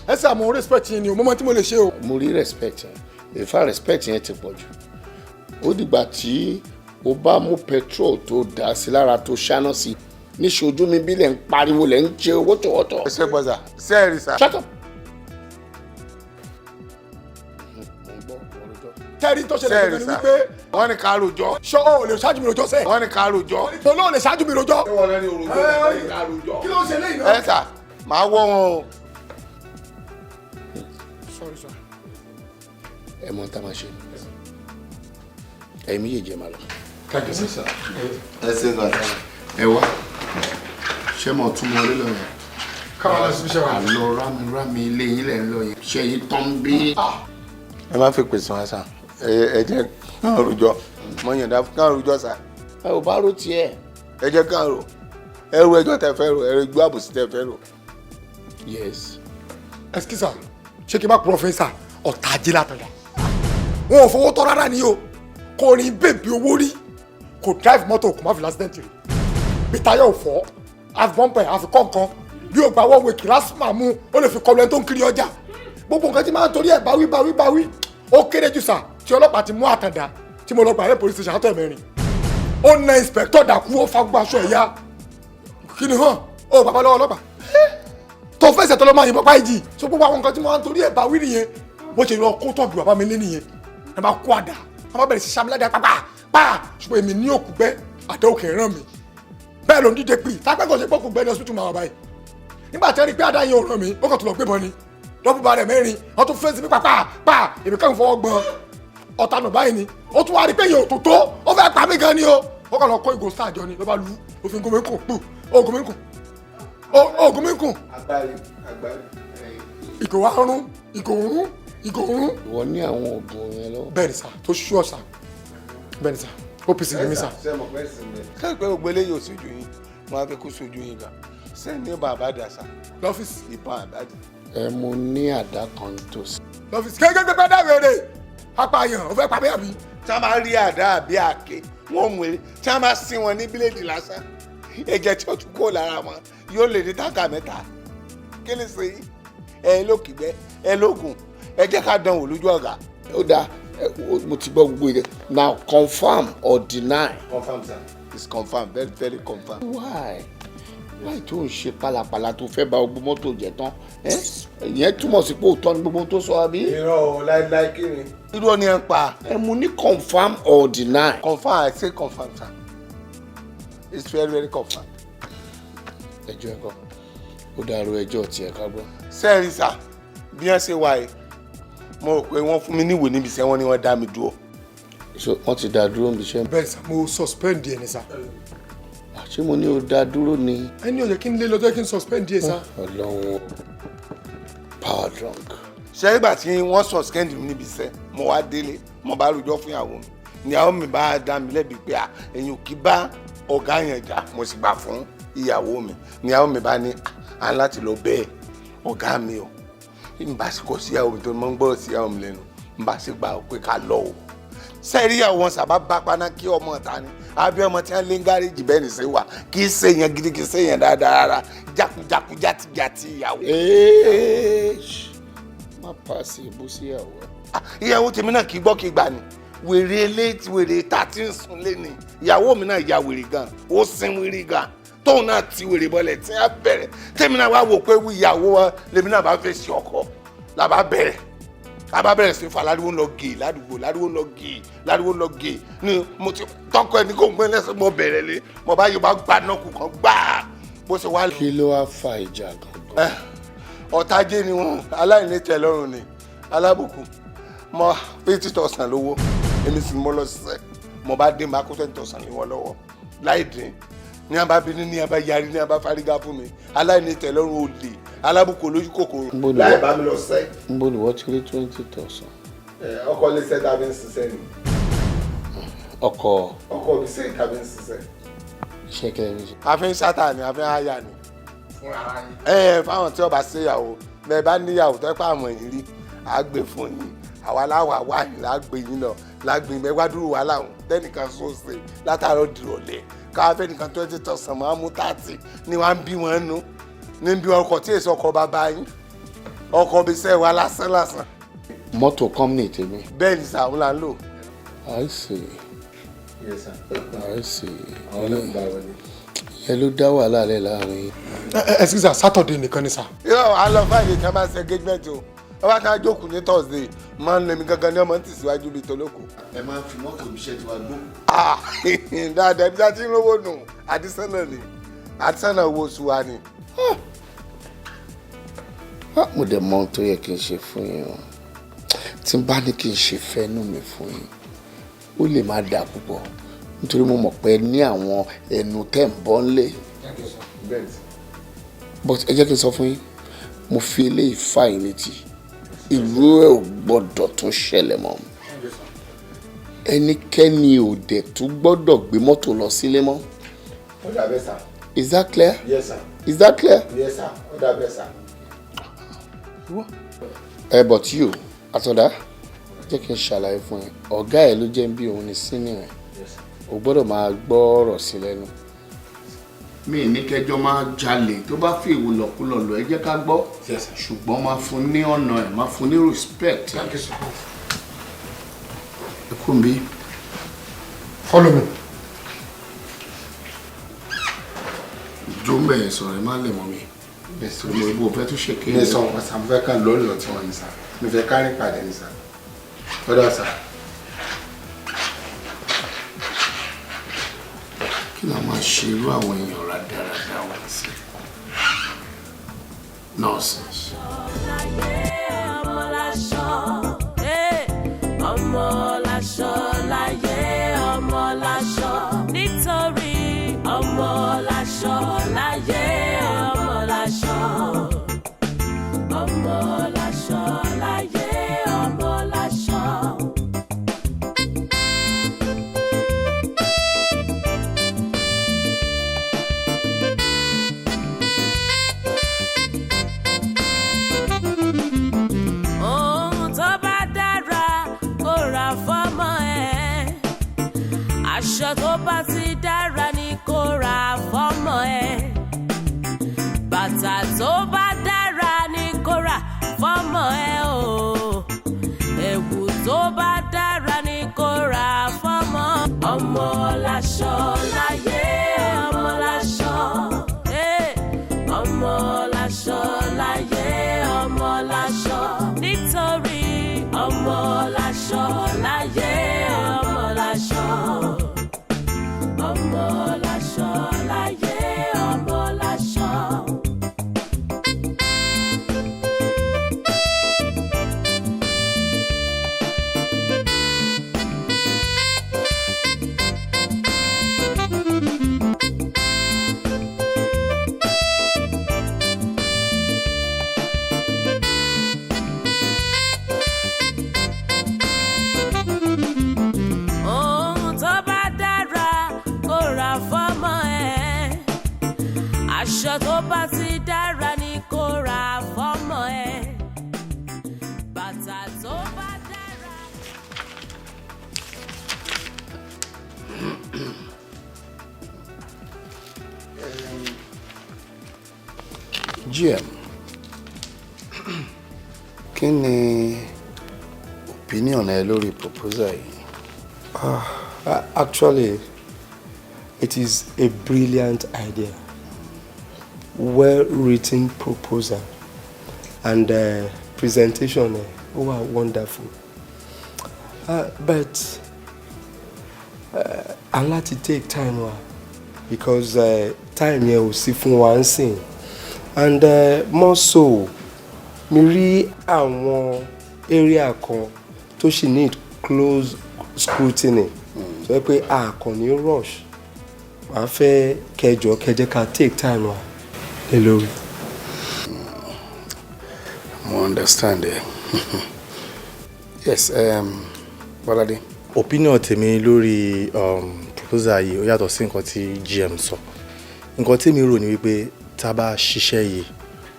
Ẹ sà, mo respect yín ni o, mo mọ tí mo lè ṣe o. Mo rí respect yẹn, ìfà respect yẹn ti pọ̀ jù. Ó dìgbà tí o bá mú petrol tó dà sí lára tó ṣáná sí níṣojú mi bí lẹ̀ ń pariwo lẹ̀ ń ṣe wọ́tọ̀wọ́tọ̀. Ẹ ṣe gbọ́dọ̀ sẹ́ẹ̀rì sà. Shut up. Tẹ́rí tó ṣẹlẹ̀ Sẹ́ẹ̀rì ni sà. wípé Wọ́n ní ká rojọ́. ṣé o lè ṣáájú mi rojọ́ sẹ́ẹ̀? Wọ́n ní ká rojọ́. Mo lóò lè ṣáájú mi rojọ́. Ṣé wọ́n lọ ní orojọ́? Wọ́n ní ká rojọ́. Kí ló ń ṣe léyìn náà? Ẹ sà, màá wọ́ wọn o. Sorry sir. Ẹ mọ tá a máa ṣe, ẹ̀yin méjèèjì ẹ máa lọ. Thank you sir. Ẹ ṣe gbọ́dọ̀. Ẹ wá, ṣé mo tún mọ orí lọ yẹn? Káwọn lọ sí iṣẹ́ wa. Àlọ́ rámirámi ilé yín lẹ̀ ń lọ yẹn. Ṣé yín tán bí? Ẹ má fi pèsè wọn sà, ẹ jẹ́ kán rojọ́, mo yànda kán rojọ́ sà. Ẹ ò bá rò tiẹ̀. Ẹ jẹ́ kán ro, ẹ ro ẹjọ́ tẹ fẹ́ ro, ẹ ro igbó àbòsí tẹ fẹ́ ro. Yes. Excuse sir, ṣé kí n bá purọ́ fún yín sà? Ọ̀tá ajé látọ̀dá. Wọn ò fowó tọ́ rárá ni o, kò rí bèbí owó rí, kò drive mọ́tò kò má fi l'accident rí. Bí táyà ò fọ́, àfi bọ́m̀pẹ̀ àfi kọ́ nǹkan, bí o gba wọ́wọ́ kìlásìmà mú, ó lè fi kọlu ẹni tó ń kiri ọjà. Gbogbo nǹkan tí máa ń torí ẹ̀ báwí báwí báwí, ó kéré jù sà tí ọlọ́pàá ti mú Àtàndá tí mo lọ gbà rẹ̀ police station àtọ̀ ẹ̀mẹ́rin. Ó na inspector dàkú, ó fa gbogbo aṣọ ẹ̀yà. Kí ni hàn? Ó bàbá lọ́wọ́ ọlọ́pàá. Tó fẹsẹ̀ tó lọ́ máa yìnbọn páìjì. So gbogbo àwọn nǹkan tí mo máa ń torí ẹ̀ báwí nìyẹn. Bó ṣe lọ kó tọ́jú bàbá mi lé nìyẹn. Ẹ máa kó àdá, ẹ máa bẹ̀rẹ̀ sí sàmúládà pàpà pa. Ṣùgbọ́n èmi ní òkú gbẹ́, àdá òkè ràn mí. Bẹ́ẹ̀ ló ń díje pì, tápẹ́kọ̀ ṣe pọ́kù gbẹ́ ní hospital máa wà báyìí. Nígbà tí wọ́n rí pé àdá yẹn ò ràn mí, ó kàn tún lọ gbébọn ni. Dọ́bù ba rẹ̀ mẹ́rin, wọ́n tún fẹ́ǹsì mi pàpà pa, èmi kàn fọwọ́ gbọ́n. Ọ̀tá nù báyìí ni, ó tún wá rí pé yẹn ò tó tó, ó fẹ́ pa mí gan ni o. Ó kàn lọ kó ìgò sáàjọ ni, ló bá lu, ó fi gómìnkù pù, ó gómìnkù. Oògùn mi kùn. Agbárí agbárí. Ìgò wa rún, ìgò rún, ìgò rún. Ìwọ ní àwọn oògùn yẹn lọ́wọ́. Bẹ́ẹ̀ ni sà, tó ṣú ọ̀sà. Bẹ́ẹ̀ ni sà, OPC ni mí sà. Ṣé mo pẹ́ sí mi? Ṣé pé gbogbo eléyìí ò sójú yín? Wọ́n á fẹ́ kó sójú yín gan. Ṣé ní bàbá dà sà? Lọ́fíìsì. Ìbọn àbádì. Ẹ mo ní àdá kan tòsí. Lọ́fíìsì kékeré dáwèrè apààyàn ò fẹ́ pa mí àbí. Tí wọ́n bá rí àdá àbí àáké, wọ́n mú eré. Tí wọ́n bá sin wọn ní bíléèdì lásán, ẹ̀jẹ̀ tí ó tún kó lára wọn yóò lè ní táǹkà mẹ́ta. Kí ni ṣe yín? Ẹ lókìgbẹ́, ẹ lóògùn, ẹ jẹ́ ká dán wò lójú ọ̀gá. Ó dáa, mo ti gbọ́ gbogbo rẹ̀. Now confirm or deny. Confirm sir. It's confirm, very very confirm. Why? Why tó ń ṣe pálapàla tó fẹ́ bà gbogbo mọ́tò jẹ́ tán? Ìyẹn túmọ̀ sí pé òótọ́ ni gbogbo tó sọ àbí. Irọ́ o, láíláí kí ni. Irọ́ ni ẹ ń pa. Ẹ mo ní confirm or deny. Confirm, I say confirm sir. It's very very confirm. Ẹjọ́ ẹ kọ́, ó dàrú ẹjọ́ tiẹ̀ ká gbọ́. Sẹ́ẹ̀rì sà, bí wọ́n ṣe wà yìí, mo rò pé wọ́n fún mi níwèé níbi iṣẹ́ wọn ni wọ́n dá mi dúró. So wọ́n ti dá dúró níbi iṣẹ́. Bẹ́ẹ̀ sà, mo suspend ẹ ní sà. Ṣé mo ní o dá dúró ni? Ẹni ò yẹ kí n lé lọ́jọ́ kí n suspend ẹ sà. Ọlọ́run, power drunk. Ṣé ìgbà tí wọ́n suspend mi níbi iṣẹ́, mo wá délé, mo bá rojọ́ fún ìyàwó mi. Ìyàwó mi bá dá mi lẹ́bi pé èyàn kì í bá ọ̀gá yẹn jà, mo sì gbà fún ìyàwó mi. Ìyàwó mi bá ní à ń láti lọ bẹ́ẹ̀ ọ̀gá mi o. N bá sì kọ sí ìyàwó mi tó mọ́ ń gbọ́dọ̀ sí ìyàwó mi lẹ́nu, n bá sì gbà pé ká lọ o. Sẹ́ẹ̀rí ìyàwó wọn sábà bá paná kí ọmọ ta ni àbí ọmọ tí wọ́n lé ń gáréjì bẹ́ẹ̀ nìṣẹ́ wà kì í ṣe yẹn gidi, kì í ṣe yẹn dáadáa rárá, jákujáku játijàti ìyàwó. Má pàṣẹ ìbú sí ìyàwó. Ìyàwó tèmi náà kì í gbọ́ kì í gbà ni wèrè eléyìí wèrè tá a ti ń sun lé ni ìyàwó mi náà ya wèrè gan, ó sin wèrè gan, tóun náà ti wèrè bọ́lẹ̀ tí a bẹ̀rẹ̀ tèmi náà wá wò pé ìyàwó wa lèmi náà bá fẹ́ ṣe ọkọ làbá bẹ̀rẹ̀ a bá bẹ̀rẹ̀ sí fa ládùúgbò lọ gèè ládùúgbò ládùúgbò lọ gèè ládùúgbò lọ gèè ni mo ti tọkọ ẹni kò ń gbé lẹ́sẹ̀ mo bẹ̀rẹ̀ lé mo bá yóò bá gba nọ́ọ̀kù kan gbáà bó ṣe wá. Kí ló wá fa ìjà gangan? Ọ̀tajé ni wọn, aláìní tẹ́lọ́rùn ni, alábùkù. Mo 50,000 lówó, èmi sì mo lọ ṣiṣẹ́, mo bá dé máa kó 20,000 lé wọn lọ́wọ́ láì dín ní a bá bínú ní a bá yarí ní a bá fárígá fún mi, aláìní tẹ́lọ́rùn olè alábùkù olójú kòkòrò láì bá mi lọ sẹ́. Ń bó ni wọ́n ti rí 20,000? Ọkọ lè ṣe tàbí ń ṣiṣẹ́ ni. Ọkọ. Ọkọ mi ṣe tàbí ń ṣiṣẹ́. Iṣẹ́ kẹrin ní ṣe. A fi ń ṣáta ni, a fi ń háyà ni. Fáwọn tí ọba ṣe ìyàwó bẹ́ẹ̀ bá níyàwó tó pé àwọn èyí rí à gbé fún yín, àwa láwà wà yín lágbè yín lọ lágbè yín wá dúró wà láwọn tẹnìkan sóse látàárọ̀ dìrọ̀lẹ́ káwá fẹ́nìkan 20,000 máa mú 30 ni wọ́n á bí wọn nú níbi ọkọ̀ tí èso ọkọ̀ bàbá yín ọkọ̀ bí sẹ́ wa lásán lásán. Mọ́tò company tèmi. Bẹ́ẹ̀ ni sàwọn là ń lò. I see. Yes sir. I see. Ìyẹn ló dá wàhálà rẹ̀ láàrin. Ẹ sì sà, Saturday nìkan ni sà. Irọ́ à ń lọ Friday tí a bá ṣe engagement o, wọ́n bá ká jókòó ní Thursday máa ń lèmi gangan ní ọmọ ń tẹ̀síwájú bíi tolóko. Ẹ máa ń fi mọ́tò ibiṣẹ́ tiwa gbó. Dáadáa ibi tí a ti ń rówó nù àdísánà ni, àdísánà owó oṣù wa ni. Mo dẹ̀ mọ ohun tó yẹ kí n ṣe fún yín o, tí n bá ní kí n ṣe fẹ́nu mi fún yín ó lè má dáa púpọ̀ nítorí mo mọ̀ pé ní àwọn ẹnu tẹ́ ń bọ́ ńlé. But ẹ jẹ́ kí n sọ fún yín, mo fi eléyìí fà yín létí, ìlú ẹ̀ ò gbọ́dọ̀ tún ṣẹlẹ̀ mọ́, ẹnikẹ́ni ò dẹ̀ tún gbọ́dọ̀ gbé mọ́tò lọ sílé mọ́. Ó dà bẹ́ẹ̀ sà. Is that clear? Yes sir. Is that clear? Yes sir. Ó dà bẹ́ẹ̀ sà. Ẹ but you Àtọ̀dá, jẹ́ kí n ṣàlàyé fún ẹ, ọ̀gá ẹ ló jẹ́ bí òun ní sínú ẹ̀, o gbọ́dọ̀ máa gbọ́ ọ̀rọ̀ sí lẹ́nu. Mi ní kẹjọ máa jalè, tó bá fi ìwòlọ̀kulọ̀ lọ ẹ jẹ́ ká gbọ́, ṣùgbọ́n máa fún ní ọ̀nà ẹ̀, máa fún ní respect. Ẹ kú mi. Follow me. Jó ń bẹ̀rẹ̀ sọ̀rọ̀ ẹ má lè mọ́ mi. Mo ibo fẹ́ tún ṣe kéde. Mi sọ wọn sà, mo fẹ́ ká lọ́ọ̀lù lọ tí wọ́n ní sà, mi fẹ́ ká rìn pàdé ní sà. Ọ̀dọ̀ sà. Kí la máa ṣe irú àwọn èèyàn rádaràda wọn sí? Nonsense. Ọmọ láṣọ, ọmọ láṣọ láyé, ọmọ láṣọ nítorí ọmọ láṣọ láyé, ọmọ Bàtà tó bá dára ní kó rà fọ́mọ ẹ o. Ẹ̀wù tó bá dára ní kó rà fọ́mọ. Ọmọ láṣọ láyé, ọmọ láṣọ. Eh, ọmọ láṣọ láyé, ọmọ láṣọ. Nítorí ọmọ láṣọ láyé, ọmọ láṣọ. Ọmọ láṣọ láyé, ọmọ láṣọ. Ohun tó bá dára kó rà fọ́mọ ẹ̀. Aṣọ tó bá ti dára ni kó rà fọ́mọ ẹ̀. Bàtà tó bá dára. GM, kí ni opinion ẹ lórí proposal yìí? Ah, actually, it is a brilliant idea, well written proposal, and presentation ó wà wonderful. But a láti take time wa because time yẹn ò sí fún wa ń sìn, and more so, mi rí àwọn area kan tó ṣì need close scrutiny, sọ pé a kàn ní rush. Wàá fẹ́ kẹjọ kẹjẹ ká take time wa lé lórí. Mo understand ẹ. Yes, Bọ́ládé. Opinion tèmi lórí proposal yìí, ó yàtọ̀ sí nǹkan tí GM sọ. Nǹkan tí mi rò ní wípé tá a bá ṣiṣẹ́ yìí,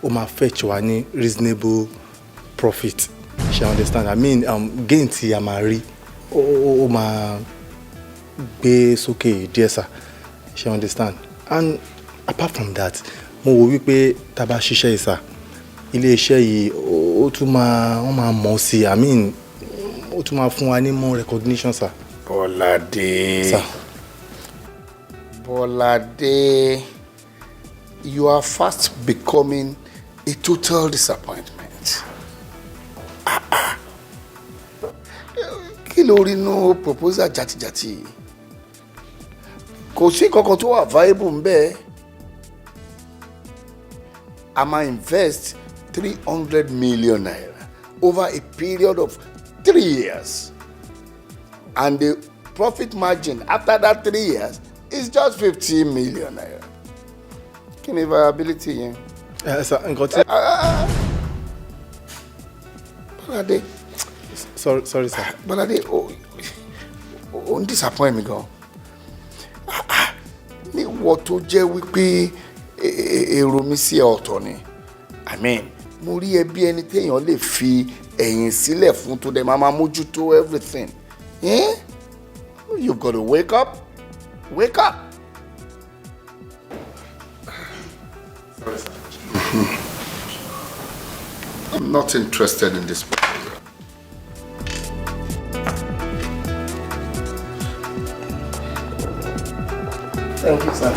ó máa fetch wa ní reasonable profit, ṣe understand? I mean, gain tí a máa rí, ó máa gbé sókè díẹ̀ sá, ṣe understand? And apart from that, mo wò wípé tá a bá ṣiṣẹ́ yìí sá, iléeṣẹ́ yìí ó tún máa, wọ́n máa mọ̀ sí i. I mean, ó tún máa fún wa ní more recognition, sir. Bọ́ládé. Sir. Bọ́ládé, you are fast becoming a total disappointment. Ah, ah. Kí ló rí inú proposal jatijati yìí? Kò sí kankan tó wà viable ń bẹ́ẹ̀. A máa invest ₦300 million over a period of 3 years, and the profit margin after that 3 years is just ₦50 million. Kí ni viability yẹn? Ẹ sir, nǹkan tí. Bọ́ládé. Sorry, sorry, sir. Bọ́ládé, o ń disappoint mi gan. Ah, ah, níwọ tó jẹ́ wípé èrò mi sí ẹ ọ̀tọ̀ ni. I mean, mo rí ẹ bí ẹni téèyàn lè fi ẹ̀yìn sílẹ̀ fún, tó dẹ̀ máa máa mójútó everything. Eh? You've got to wake up. Wake up. Sorry, sir. I'm not interested in this proposal. Thank you, sir.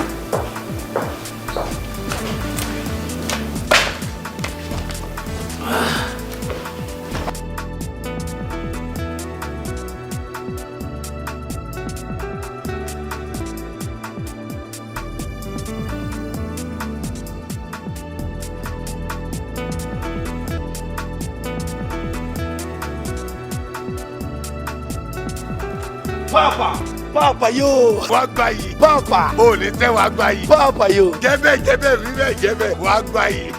Papa, Papa yo. Wàá gbà yìí. Papa. O lè tẹ́, wàá gbà yìí. Papa yo. Jẹ́bẹ̀ jẹ́bẹ̀ rí bẹ́ẹ̀ jẹ́bẹ̀, wàá gbà yìí.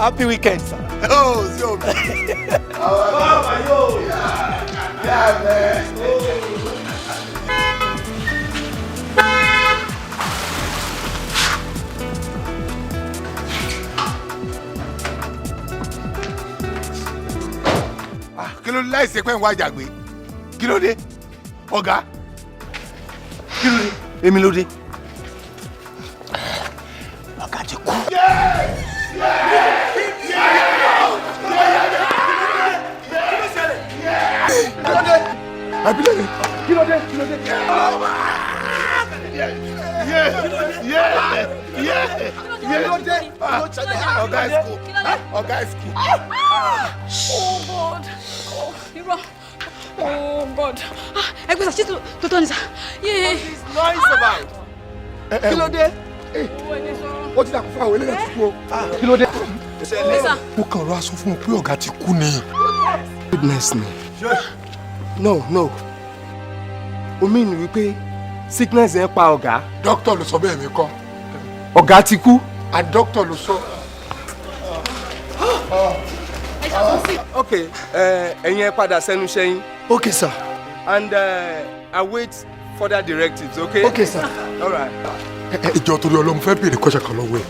Happy weekend, sir. Ó sí o. Papa yo. Yeah, man. Oh. Ah, kí ló dé láìsí pé ń wá jàgbé? Kí ló dé, ọ̀gá? Kí ló dé? Èmi ló dé. Ọ̀gá ti kú. Yeah! Ọ̀gá ẹ̀ school. Ọ̀gá ẹ̀ school. Oh God. Oh, irọ́. Oh God. Ẹgbẹ́ sà, ṣé tòótọ́ ni sà? What is noise about? Kí ló dé? Ó ti dàkú fún àwọn eléyà ti kú o. Kí ló dé? Mo kàn rọ aṣọ fún un pé ọ̀gá ti kú ni. Goodness me. No, no. O mean wípé sickness ẹ pa ọ̀gá. Dókítà ló sọ bẹ́ẹ̀ mi kọ́. Ọ̀gá ti kú. And dókítà ló sọ. Ok, ẹ̀yin ẹ padà sẹ́nu iṣẹ́ yín. Okay, sir. And await further directives, okay? Okay, sir. All right. Ìjọ torí Ọlọ́run fẹ́ béèrè kọ́ṣẹ́ kan lọ́wọ́ ẹ̀.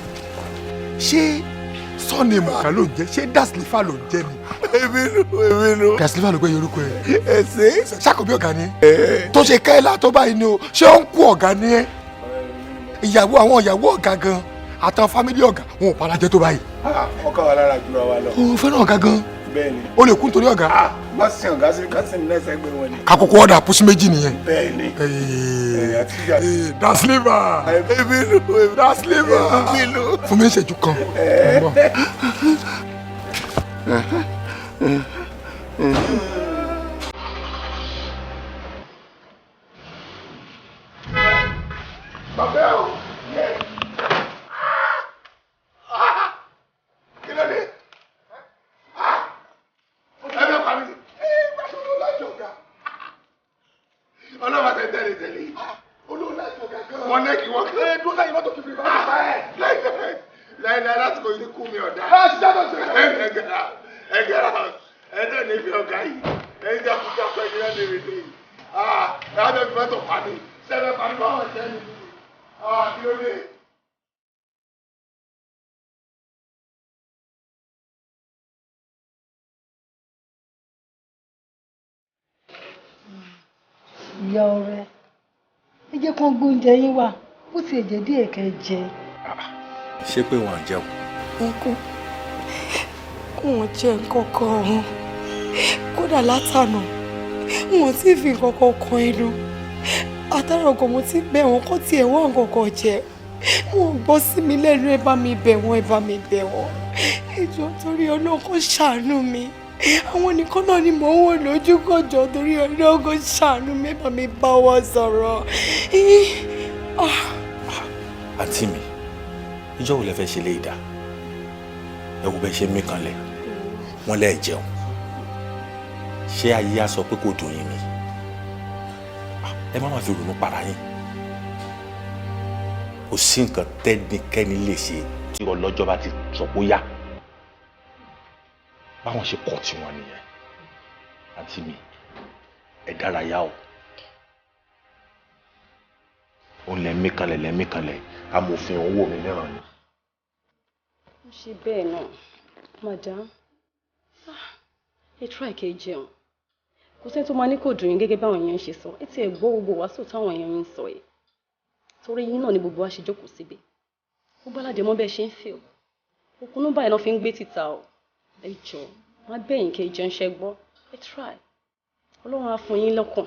Ṣé sọ́ọ̀nì mọ̀ká ló ń jẹ́? Ṣé Daslifa ló ń jẹ́ ni? Èmi ló, èmi ló. Daslifa ló gbé yorùkọ ẹ̀. Ẹ̀sìn. Ṣàkóbí ọ̀gá ni ẹ́. Tó ṣe kẹ́lá tó báyìí ni o, ṣé ó ń kú ọ̀gá ni ẹ́? Ìyàwó àwọn ìyàwó ọ̀gá gan àtàwọn fámílì ọ̀gá wọn ò parajẹ́ tó báyìí. Ọkọ wa lára jura wa lọ. O fẹ́ràn ọ̀gá gan. Bẹ́ẹ̀ni. O lè kú nítorí ọ̀gá. Bá sin ọ̀gá sí ká sin lẹ́sẹ̀ gbé wọn ni. Kakoko ọ̀dà pósí méjì nìyẹn. Bẹ́ẹ̀ni. Dasliva. Èmi ló, èmi Dasliva. Èmi ló. Fún mi ní ìṣẹ́jú kan. Mo ń bọ̀. Bàbá o. Kí ló dé? Ẹ bẹ pa mí. Ọlọ́wà tẹ tẹ̀lé tẹ̀lé. Wọ́n ní kí wọ́n kí. Ẹ dúró láyé mọ́tò kìfìrí bá mi. Láìláì láti kò ní kú mi ọ̀dà. Ẹ ṣiṣẹ́ tó ṣe. Ẹ gẹ̀rà ẹ gẹ̀rà ẹ tẹ̀ ní fi ọ̀gá yìí. Ẹ ń jẹ́ kúkú ọ̀pẹ ní ẹ̀ lè rí. Ẹ á bẹ fi mọ́tò pa mí. Sẹ́fẹ̀ pa mí báwọn ṣẹ́ ni. Kí ló dé? Ìyá ọ̀rẹ́, ẹ jẹ́ kán gbóúnjẹ yín wá, bó tiẹ̀ jẹ́ díẹ̀ kẹ́ jẹ. Ṣé pé wọn à jẹun? Uncle, wọn jẹ nǹkan kan ọ̀hún. Kódà látànà, wọn ti fi nǹkan kan kan inú. Àtàrà ọkọ̀ mo ti bẹ̀ wọ́n kó tiẹ̀ wá nǹkan kan jẹ. Wọn gbọ́ sí mi lẹ́nu, ẹ bá mi bẹ̀ wọ́n, ẹ bá mi bẹ̀ wọ́n. Ẹ jọ̀ọ́ torí Ọlọ́run kó ṣàánú mi. Àwọn nìkan náà ni mò ń wò lójú kọjọ torí Ọlọ́run kó ṣàánú mi, bá mi bá wọn sọ̀rọ̀. Àǹtí mi, ìjọ́ wo lẹ fẹ́ ṣe léyìí dá? Ẹ wo bẹ́ẹ̀ ṣe mí kanlẹ̀, wọ́n lẹ́ẹ̀ jẹun. Ṣé ayé á sọ pé kò dùn yín ni? Ẹ má má fi ronú para yín. Kò sí nǹkan tẹ́nikẹ́ni lè ṣe tí ọlọ́jọ́ bá ti sọ pé ó yá. Báwọn ṣe kọ̀ tiwọn nìyẹn. Àǹtí mi, ẹ dárayá o. Òun lẹ mí kanlẹ̀ lẹ mí kanlẹ̀, amòfin òun wò mí níran ni. Ó ṣe bẹ́ẹ̀ náà, madam. Ẹ try kẹ́ jẹun. Kò sẹ́ni tó máa ní kò dùn yín gẹ́gẹ́ báwọn èèyàn ṣe sọ. Ẹ ti ẹ̀ gbọ́ gbogbo wàásù táwọn èèyàn yín sọ yìí. Torí yín náà ni gbogbo wa ṣe jókòó síbi. Ó bá ládé mọ́ bẹ́ẹ̀ ṣe ń feel. Òkúnú báyìí náà fi ń gbé títà o. Ẹ jọ̀ọ́, má bẹ̀yìn kẹ́ jẹun ṣẹ́ gbọ́. Ẹ try. Ọlọ́run á fún yín lọ́kàn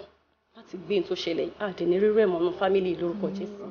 láti gbé n tó ṣẹlẹ̀ yìí. Àdè ní rírẹ̀ mọ́nú fámílì lórúkọ Jésù.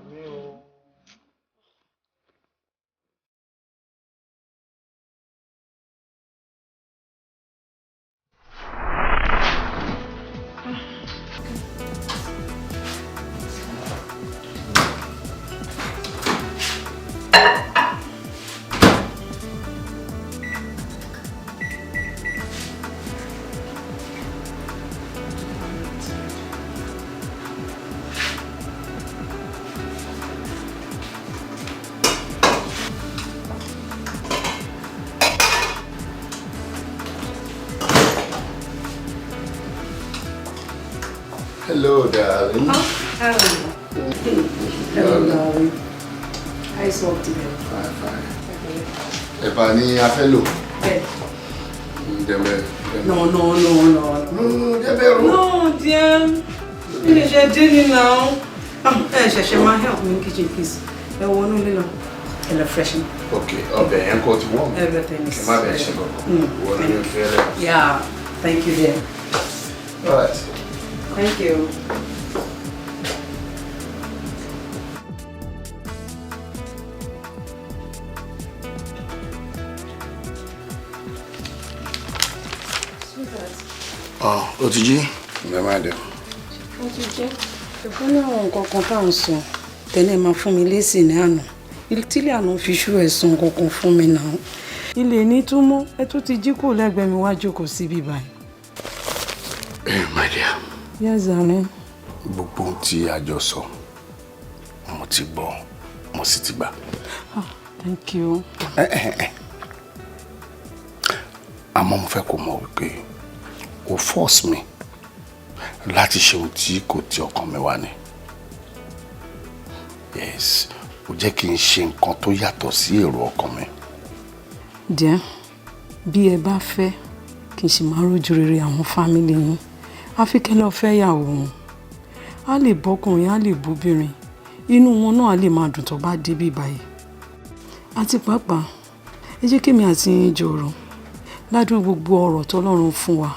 Hello, darling. Hello. Hello, darling. How is work today? Fine, fine. Ẹ̀bà ni a fẹ́ lò. Bẹ́ẹ̀. Dẹ̀mẹ̀. No, no, no, no. No, dẹ̀mẹ̀ ro. No, dear. Mi lè ṣe dé ní now. Ẹ ṣẹ̀ṣẹ̀ máa help me in kitchen, please. Ẹ wọnú ilé lọ. Ẹ lọ freshen. Okay, ọbẹ̀ yẹn kọ́ ti wọ́n. Everything is Ẹ má bẹ̀ ṣe kankan. Wọ́n ní fẹ́ rẹ̀. Yeah, thank you, dear. All right. Thank you. Ó ti jí ǹjẹ́ máa dẹ̀. Ó ti jẹ́ ẹ̀gbọ́n ní àwọn nǹkan kan tá à ń sọ tẹ́lẹ̀ máa fún mi lésì ní àná, tílé àná fi ṣú ẹ̀sùn kankan fún mi náà. Ilé ní túmọ̀, ẹ tún ti jí kúrò lẹ́gbẹ̀ẹ́ mi wá jókòó síbí báyìí. Ẹ my dear. Yes, darling. Gbogbo ohun tí a jọ sọ, mo ti gbọ́, mo sì ti gbà. Ah, thank you. Ẹ ẹ ẹ, àmọ́ mo fẹ́ kó mọ̀ wípé o force mi láti ṣe ohun tí kò ti ọkàn mi wá ni. Yes, ó jẹ́ kí n ṣe nǹkan tó yàtọ̀ sí èrò ọkàn mi. Díẹ̀ bí ẹ bá fẹ́ kí n sì máa rójú rere àwọn family yín, àfi kẹ́ lọ́ọ́ fẹ́ yàwó wọn. Á lè bọ́kùnrin, á lè bóbìnrin, inú wọn náà á lè máa dùn tó bá débí báyìí. Àti pàápàá, ẹ jẹ́ kémi àti yín jọ̀rọ̀ ládùn gbogbo ọ̀rọ̀ tọ́lọ́run fún wa,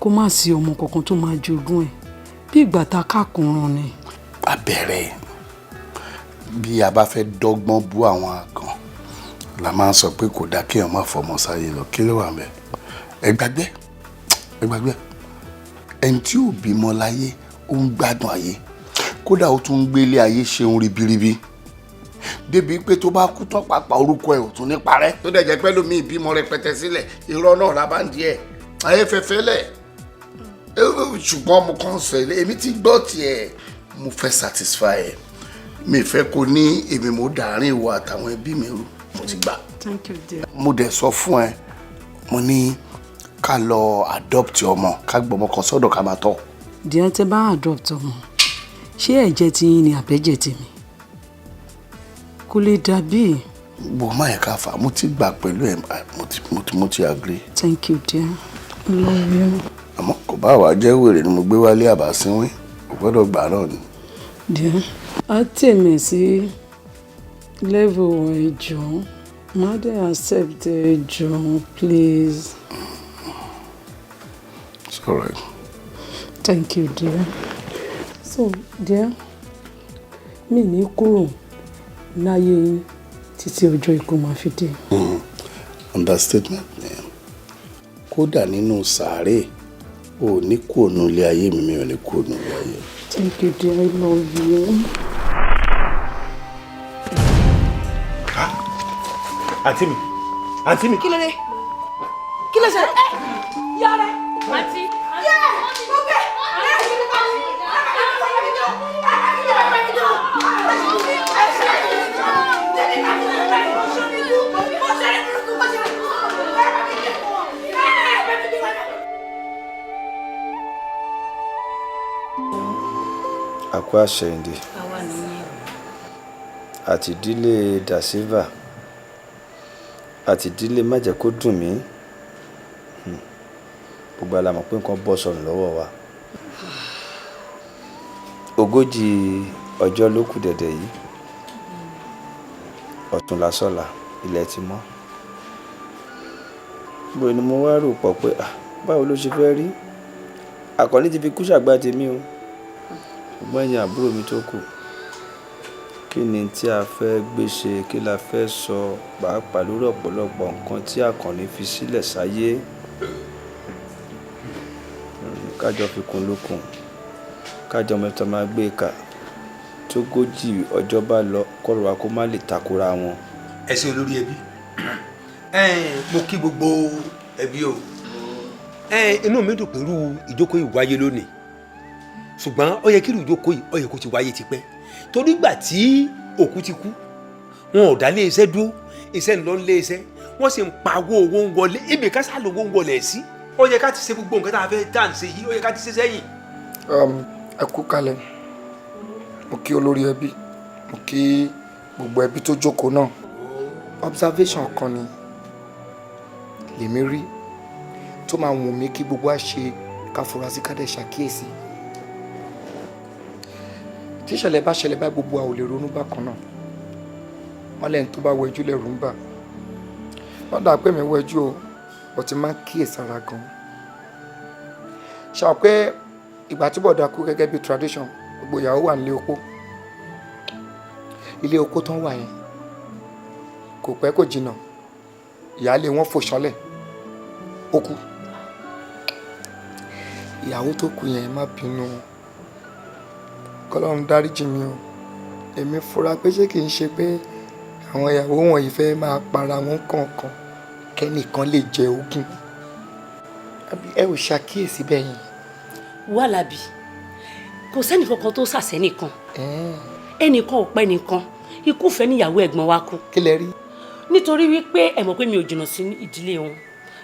kó má sí ọmọ kankan tó máa jogún ẹ̀ bí ìgbà tá a kákùnrán ni. Abẹ́rẹ́ bí a bá fẹ́ dọ́gbọ́n bú àwọn àgàn la máa ń sọ pé kò dáa kéèyàn má fọmọ sáyé lọ. Kí ló wà mẹ́? Ẹ gbàgbé, ẹ gbàgbé. Ẹni tí ò bímọ láyé, ó ń gbádùn ayé, kódà ó tún ń gbélé ayé ṣeun ribiribi débi pé tó bá kú tán pàápàá, orúkọ ẹ̀ ò tún ní parẹ́. Tó dẹ̀ jẹ́ pẹ́ lómi ìbímọ rẹpẹtẹ sílẹ̀, irọ́ náà la bá ń di ẹ̀ ayé fẹ́fẹ́ lẹ̀. Ṣùgbọ́n mo kàn sọ ilé, èmi ti gbọ́ tiẹ̀, mo fẹ́ satisfy ẹ̀, mi fẹ́ kó ní èmi mo dàárín ìwọ àtàwọn ẹbí mi rú. Mo ti gbà. Thank you, dear. Mo dẹ̀ sọ fún ẹ, mo ní ká lọ adopt ọmọ, ká gbọmọ kan sọ́dọ̀, ká máa tọ́. Díẹ̀, tẹ bá adopt ọmọ, ṣé ẹ̀jẹ̀ ti yín ni àbẹ́jẹ̀ tèmi? Kò lè dàbí. Bó má yẹ ká fà á, mo ti gbà pẹ̀lú ẹ, mo ti agree. Thank you, dear. I love you. Àmọ́ kò bá wàá jẹ́ wèrè ni mo gbé wálé àbásínwín, kò gbọ́dọ̀ gbà náà ni. Dear, á tèmi sí level ẹjọ́, má dé accept ẹjọ́, please. It's all right. Thank you, dear. So, dear, mi ní kúrò láyé yín títí ọjọ́ ikú máa fi dé. Understatement ni. Kódà nínú sàárè, ò ní kú ònú ilé ayé mi, mi ò ní kú ònú ilé ayé. Thank you, dear. I love you. Àǹtí mi, àǹtí mi. Kí ló dé? Kí ló ṣẹlẹ̀? Ẹ yára. Àǹtí. Yẹ mo gbé. Ẹ kí ló bá mi? Àkó àṣẹyìndè. Àwa nìyẹn. Àti ìdílé Da Silva àti ìdílé Májẹ̀kódùnmí, gbogbo la mọ̀ pé nǹkan bọ́ sọnù lọ́wọ́ wa. 40 ọjọ́ ló kù dẹ̀dẹ̀ yìí, ọ̀túnla sọ́la ilẹ̀ ti mọ́. Gbogbo ni mo wá rò pọ̀ pé, ah, báwo ló ṣe fẹ́ rí? Àkànní ti fi kú ṣàgbá tèmi o. Ṣùgbọ́n ẹ̀yin àbúrò mi tó kù, kí ni tí a fẹ́ gbé ṣe? Kí la fẹ́ sọ pàápàá lórí ọ̀pọ̀lọpọ̀ nǹkan tí Àkànní fi sílẹ̀ sáyé? Kájọ fi kún lókun, kájọ mẹ́ta máa gbé kà tógójì ọjọ́ bá lọ, kọ́rọ̀ wa kó má lè takora wọn. Ẹ ṣé, olórí ẹbí. Mo kí gbogbo ẹbí o. Inú mi dùn pẹ̀lú ìjókòó yìí wáyé lónìí, ṣùgbọ́n ó yẹ kí irú ìjókòó yìí, ó yẹ kó ti wáyé tipẹ́, torí gbà tí òkú ti kú, wọn ò dá lé iṣẹ́ dúró, iṣẹ́ ń lọ lé iṣẹ́, wọ́n sì ń pawó, owó ń wọlé, ibì ká sá lówó ń wọlé sí. Ó yẹ ká ti ṣe gbogbo nǹkan tá a fẹ́ tá à ń ṣe yìí, ó yẹ ká ti ṣe sẹ́yìn. Ẹ kú kalẹ̀. Mo kí olórí ẹbí, mo kí gbogbo ẹbí tó jókòó náà. Observation kan ni lèmi rí tó máa wù mí kí gbogbo wa ṣe ká fura sí, ká dẹ̀ ṣàkíyèsí. Tí ìṣẹ̀lẹ̀ bá ṣẹlẹ̀ bá, gbogbo wa ò lè ronú bákan náà. Wọ́n lẹ́yìn tó bá wẹjú lẹ́rù ń bà. Wọ́n dà pé mi wẹjú o, but ti máa ń kíyèsára gan. Ṣàwọn pé ìgbà tí bọ̀dà kú, gẹ́gẹ́ bí tradition, gbogbo ìyàwó wà nílé opó. Ilé opó tán wà yẹn, kò pẹ́ kò jìnnà, ìyáálé wọn fò ṣánlẹ̀, ó kú. Ìyàwó tó kù yẹn, má bínú o, kọ́lọ́run dáríjì mi o. Èmi fura pé ṣé kìí ṣe pé àwọn ìyàwó wọ̀nyí fẹ́ máa para wọn kọ̀ọ̀kan kẹ́nìkan lè jẹ ogún? Àbí ẹ ò ṣàkíyèsí bẹ́ẹ̀ yẹn? Wàlábì, kò sẹ́nì kankan tó sàṣẹ́ nìkan, ẹnìkan ò pẹ́ nìkan. Ikú fẹ́ níyàwó ẹ̀gbọ́n wa kú. Kí lẹ rí? Nítorí wípé ẹ mọ̀ pé mi ò jìnnà sí ìdílé wọn,